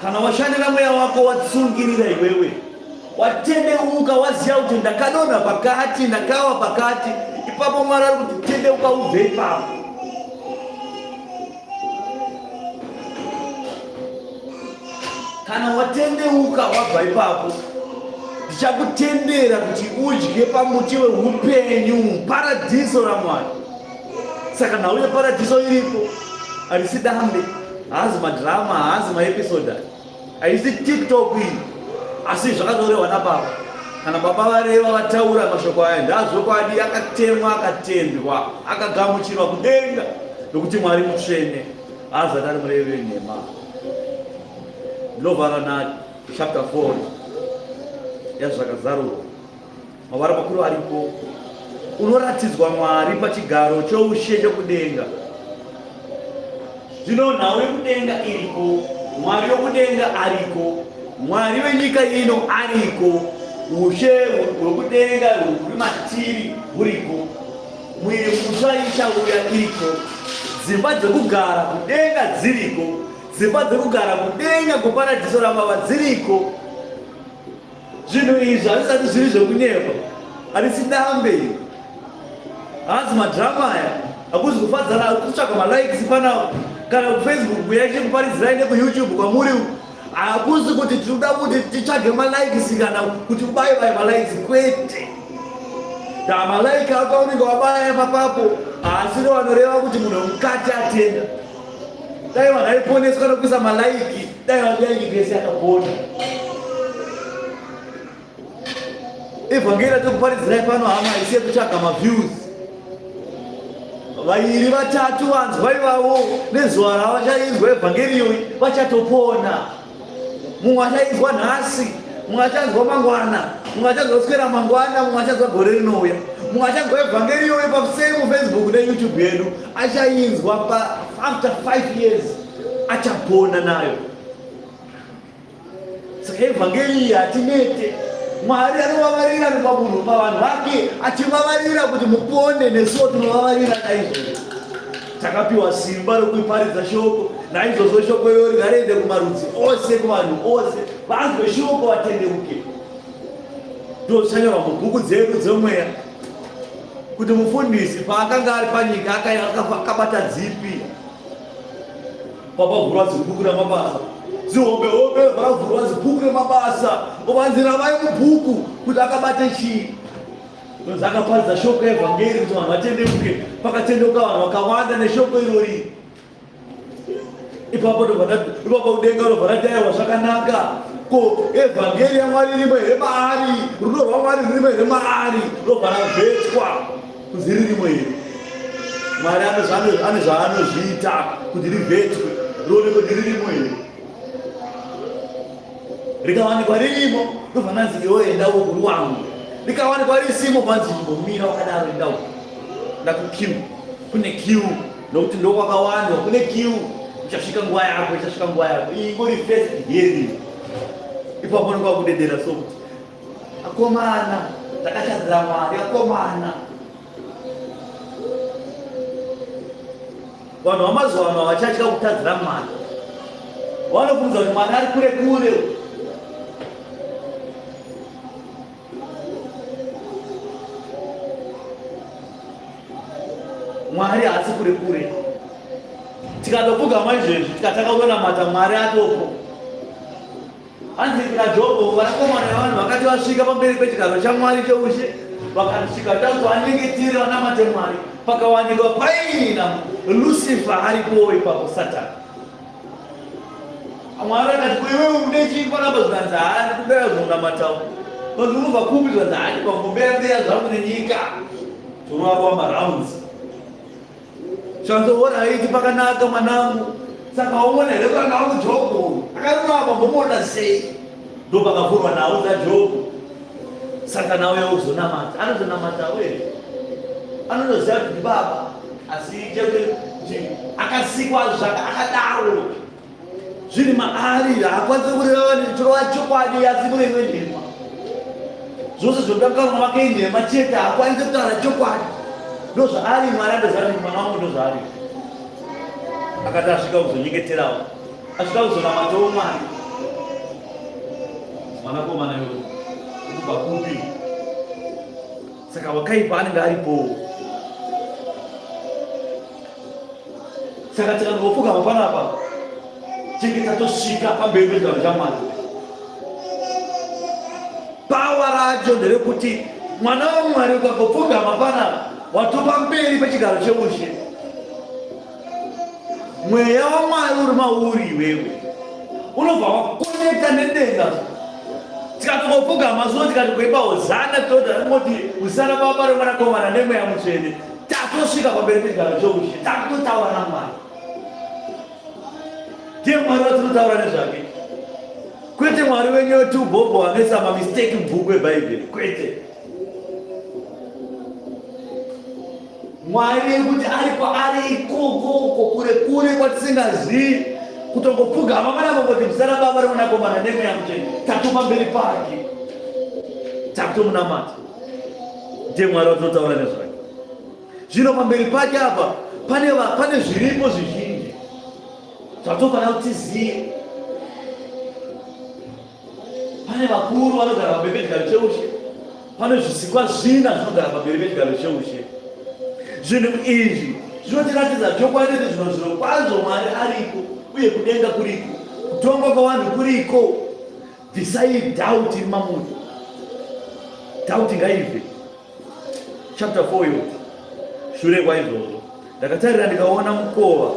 Kana washandira mweya wako, watsungirira iwewe, watendeuka, waziva kuti ndakadonha pakati, ndakawa pakati, ipapo Mwari ari kuti tendeuka ubve ipapo. Kana watendeuka wabva ipapo, ndichakutendera kuti udye pamuti weupenyu, paradhiso raMwari. Saka nhau yeparadhiso iripo, harisi dambe, haazi madhirama, haazi maepisoda, haisi TikTok iyi, asi zvakatorehwa nababa. Kana baba vareva vataura mashoko aya, ndazvokwadi, akatemwa, akatendwa, akagamuchirwa kudenga, nokuti Mwari mutsvene, haazati ari murevi wenhema. Ndinovhara na chapter 4 yaZvakazarurwa. Mavara makuru ariko. Unoratidzwa Mwari pachigaro choushe chokudenga. Zvino nhau yekudenga iriko, Mwari wokudenga ariko, Mwari wenyika ino ariko, ushe hwekudenga huri matiri huriko, mwiri mutsva ichauya iriko, dzimba dzekugara kudenga dziriko, dzimba dzekugara kudenga kuparadhiso rababa dziriko. Zvinhu izvi hazvisati zviri zvekunyepa, harisi dambe iri, haazi madrama aya, hakuzi kufadzana, kutsvaga malikes pana kana kufacebook kuyachikuparidzirai nekuyoutube kwamuri hakuzi kuti tinoda kuti titsvage malikes kana kuti ubaye baye malikes, kwete. Da malike ako aunenge wabaya papapo haasiro anoreva kuti munhu wemukati atenda. Dai vanhu aiponeswa nokuisa malaiki, dai vanhu dai nyika yese yakapona. Evhangeri ratikuparidzirai pano hama haisi yekutsvaga maviews. Vairi vatatu vanzwa ivavo nezuva ravachainzwa evhangeri iyoyi vachatopona. Mumwe achainzwa nhasi, mumwe achanzwa mangwana, mumwe achanzwa kuswera mangwana, mumwe achanzwa gore rinouya, mumwe achanzwa evhangeri iyoyo pasame Facebook neYouTube yedu, achainzwa pa after 5 years achapona nayo. Saka evhangeri iyi hatinete. Mwari anovavarira pamunhu pavanhu vake, achivavarira kuti mupone, nesuwo tinovavarira naizvozvo. Takapiwa simba rokuiparidza shoko, naizvozvo shoko irori ngariende kumarudzi ose, kuvanhu ose, vanzwe shoko vatendeuke. Ndozvichanyorwa mubhuku dzedu dzemweya kuti mufundisi paakanga ari panyika akabata dzipi papavhurwa zibhuku ramabasa zihombe hombe vakavhurwa zibhuku remabasa ovanzi ravai mubhuku kuti akabate chii. Ndonzi akaparidza shoko yevhangeri kuti vanhu vatendeuke. Pakatendeuka vanhu vakawanda neshoko irori. Ipapo ipapo kudenga robva rati aiwa zvakanaka. Ko evhangeri yaMwari irimo here maari? Rudo rwaMwari rurimo here maari? Robva ravhetwa kunzi ririmo here? Mwari ane zvaanozviita kuti rivhetwe rionekwe kuti ririmo here. Rikawanikwa ririmo ndobva ndanzi iwe enda uko uri wangu. Rikawanikwa risimo bvanzi chimbomira wakadaro enda uko. Ndakukiu kune kiu nokuti ndokwakawandwa kune kiu uchasvika nguva yako ichasvika nguva yako. Iyi ingori first hearing. Ipapo ndokwakudedera so kuti akomana ndakatadzira Mwari akomana. Vanhu vamazuva ano havachatya kutadzira Mwari. Vanofunza kuti Mwari ari kure kure. Mwari haasi kure kure. Tikatopfugama izvezvi tikatanga kutonamata Mwari atopo. Hanzi kuna Jobho, vanakomana vevanhu vakati vasvika pamberi pechigaro chaMwari choushe, vakasvika vachida kuti vanyengetere vanamate Mwari, pakawanikwa paina Lucifer aripowo ipapo, Satani. Mwari akati, ko iwewe une chii panapa? Zvikanzi, haa ndikuda zvonamatawo. Vanhu unobva kupi zvanzi hayi pangombeya mbeya zvangu nenyika. Torova marounds. Zvanzi oraiti pakanaka mwanangu. Saka waona here kuranga wangu Jobho? Akarurama momuona sei? Ndopakavhurwa nhau dzaJobho. Saka nhau yauzonamata. Anozonamata we. Anotoziva kuti ndibaba. Asi chete kuti akasikwa zvaka akadaro. Zviri maari haakwanisi kureva chirova chokwadi asi kune imwe nhema. Zvose zvinoda mukanwa make inhema chete haakwanisi kutaura chokwadi. Ndozvaari Mwari anoziva kuti mwana wangu ndozvaari. Akati asvika kuzonyengeterawo. Asvika kuzonamatawo Mwari. Mwanakomana iwe ukubva kupi? Saka wakaipa anenge aripowo. Saka tikangopfugama panapa chenge tatosvika pamberi pechigaro chaMwari. Pawa racho nderekuti mwana waMwari ukangopfugama panapa watopa mberi pechigaro cheushe. Mweya waMwari uri mauri iwewe unobva wakonekta nedenga. Tikatongopfugama zuva tikati kuimba hozana totangoti usana baba remwanakomana nemweya mutsvene tatosvika pamberi pechigaro choushe takutotaura namwari. Ndiye Mwari watinotaura nezvake, kwete Mwari wenyu wetubhobho anoisa mamisteki mubhuku eBhaibheri, kwete. Mwari yekuti ari kwaari ikoko uko kure kure kwatisingazivi kutongopfugama mana kungoti muzita rababa remwanakomana nemweya mutsvene tatova mberi pake takutomunamata ndiye Mwari watinotaura nezvake. Zvino pamberi pake apa pane pane zviripo zvizhinji zvatofanira kuti tizive. Pane vakuru vanogara pamberi pechigaro cheushe, pane zvisikwa zvina zvinogara pamberi pechigaro cheushe. Zvinhu izvi zvinotiratidza chokwadi kuti zvino zviro kwazvo Mwari ariko uye kudenga kuriko, kutongwa kwavanhu kuriko. Bvisai doubt iri mamuri, doubt ngaibve. Chapter 4 yoti, shure kwaizvozvo ndakatarira ndikaona mukova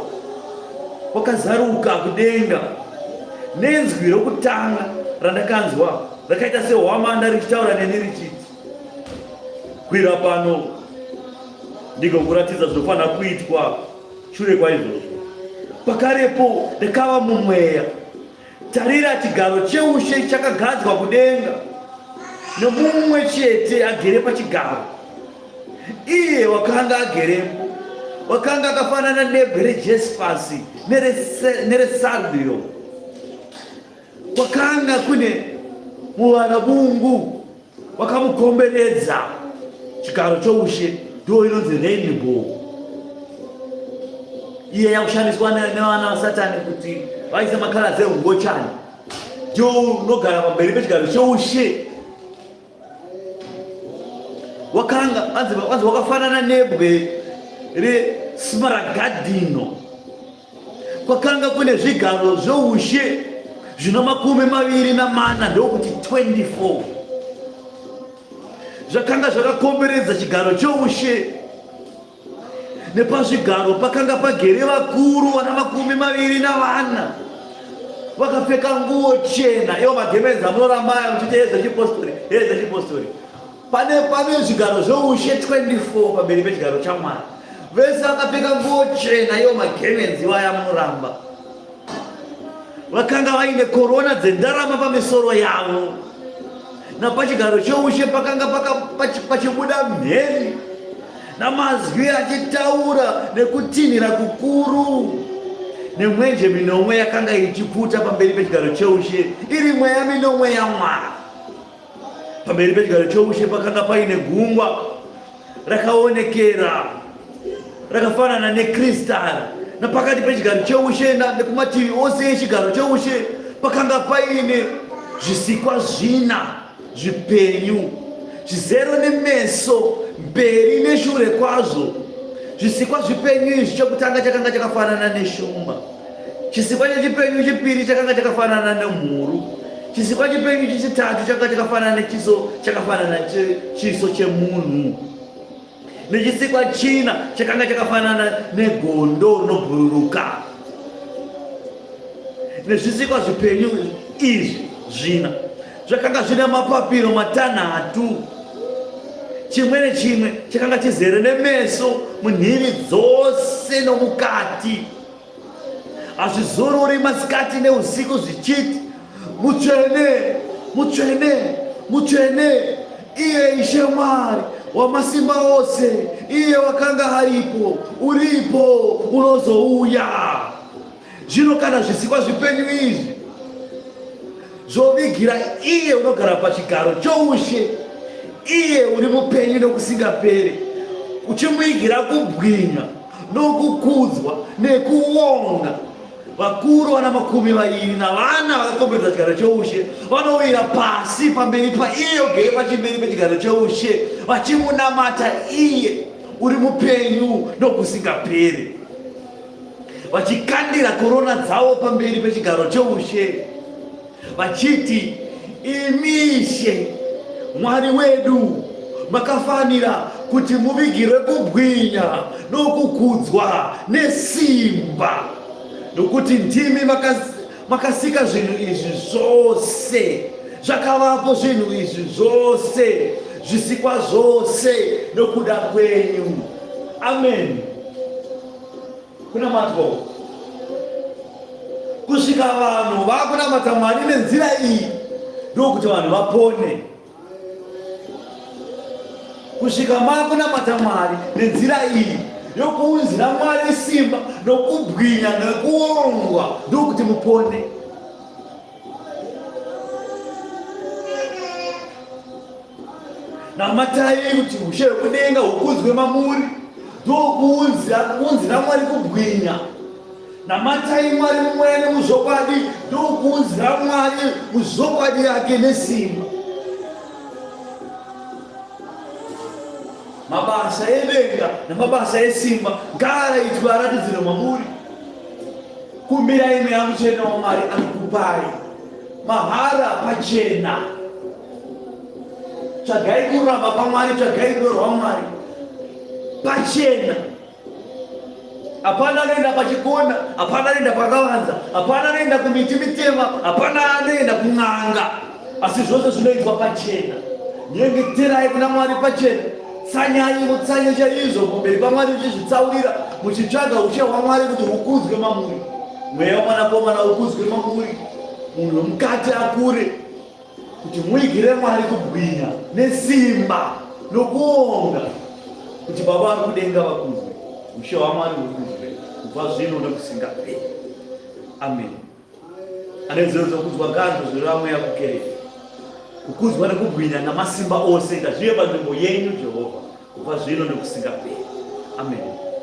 wakazaruka kudenga, nenzwi rokutanga randakanzwa rakaita sehwamanda richitaura neni richiti, kwira pano ndigokuratidza zvinofanira kuitwa shure kwaizvozvo. Pakarepo ndakava mumweya Tarira, chigaro cheushe chakagadzwa kudenga, nomumwe chete agere pachigaro. Iye wakanga agerepo wakanga akafanana nebwe rejesipasi neresardio. Kwakanga kune muvarabungu wakamukomberedza chigaro choushe, ndiwo inonzi rainbow iye yakushandiswa nevana vasatani kuti vaise makala dzehungochani, ndiwo unogara pamberi pechigaro choushe. Wakanga anzi wakafanana nebwe resmaragadhino. Kwakanga kune zvigaro zvoushe zvino 24, ndokuti 24, zvakanga zvakakomberedza chigaro choushe. Nepazvigaro pakanga pagere vakuru vana 24 vakapfeka nguo chena. Iwo magemenzi amunoramba aya muchiti hezvechipostori, hezvechipostori. Pane pane zvigaro zvoushe 24 pamberi pechigaro chaMwari. Vese vakapfeka nguo chena, iwo magemenzi iwaya munoramba. Vakanga vaine korona dzendarama pamisoro yavo. Napachigaro choushe pakanga pachibuda mheni namazwi achitaura nekutinhira kukuru, nemwenje minomwe yakanga ichipfuta pamberi pechigaro cheushe, iri mweya minomwe yaMwari. Pamberi pechigaro choushe pakanga paine gungwa rakaonekera rakafanana nekristari, napakati pechigaro cheushe nekumativi ose echigaro cheushe pakanga paine zvisikwa zvina zvipenyu zvizere nemeso mberi neshure kwazvo. Zvisikwa zvipenyu izvi, chokutanga chakanga chakafanana neshumba, Chisikwa chechipenyu chipiri chakanga chakafanana nemhuru. Chisikwa chipenyu chechitatu chakanga chakafanana nechiso chakafanana chiso chemunhu. Nechisikwa china chakanga chakafanana negondo rinobhururuka. Nezvisikwa zvipenyu izvi zvina Zvakanga zvine mapapiro matanhatu, chimwe nechimwe chakanga chizere nemeso munhivi dzose nomukati. Hazvizorori masikati neusiku zvichiti, Mutsvene, mutsvene, mutsvene, iye Ishe Mwari wamasimba ose, iye wakanga aripo, uripo, unozouya. Zvino kana zvisikwa zvipenyu izvi zvovigira iye unogara pachigaro choushe, iye uri mupenyu nokusingaperi, uchimuigira kubwinya nokukudzwa nekuonga, vakuru vana 24 vakakomberedza chigaro choushe vanowira pasi pamberi paiye ugere pachimberi pechigaro choushe, vachimunamata iye uri mupenyu nokusingaperi, vachikandira korona dzavo pamberi pechigaro choushe, vachiti, Imi Ishe Mwari wedu, makafanira kuti muvigirwe kubwinya nokukudzwa nesimba, nokuti ndimi makasika zvinhu izvi zvose, zvakavapo zvinhu izvi zvose, zvisikwa zvose nokuda kwenyu. Amen. Kunamatwa uku kusvika vanhu vakunamata Mwari nenzira iyi, ndokuti vanhu vapone. Kusvika makunamata Mwari nenzira iyi yokuunzira Mwari simba nokubwinya nekuongwa, ndokuti mupone. Namatai kuti ushe hwekudenga hukudzwe mamuri, ndokuunzira Mwari kubwinya. Namatai Mwari mumweya nemuzvokwadi, ndokuunzira Mwari muzvokwadi yake nesimba. Mabasa edenga namabasa esimba ngaaraitwe aratidzirwe mamuri. Kumbirai Mweya Mutsvene waMwari anokupai mahara pachena. Tsvagai kururama kwaMwari, tsvagai rudo rwaMwari pachena. Hapana anoenda pachikona, hapana anoenda pakavanza, hapana anoenda kumiti mitema, hapana anoenda kun'anga, asi zvose zvinoitwa pachena. Nyengeterai kuna Mwari pachena. Tsanyai mutsanye chaizvo pamberi paMwari muchizvitsaurira, muchitsvaga ushe hwaMwari kuti hukudzwe mamuri, mweya womwanakomana ukudzwe mamuri, munhu wemukati akure, kuti muigire Mwari kubwinya nesimba nokuonga, kuti Baba vari kudenga vakudzwe, ushe hwaMwari hukudzwe kubva zvino nokusingaperi. Amen. Ane nzeve dzokunzwa nganzwe zvoreva Mweya kukereke. Kukudzwa nekubwinya namasimba ose ngazvive panzvimbo yenyu, Jehovha, kubva zvino nokusingaperi. Amen.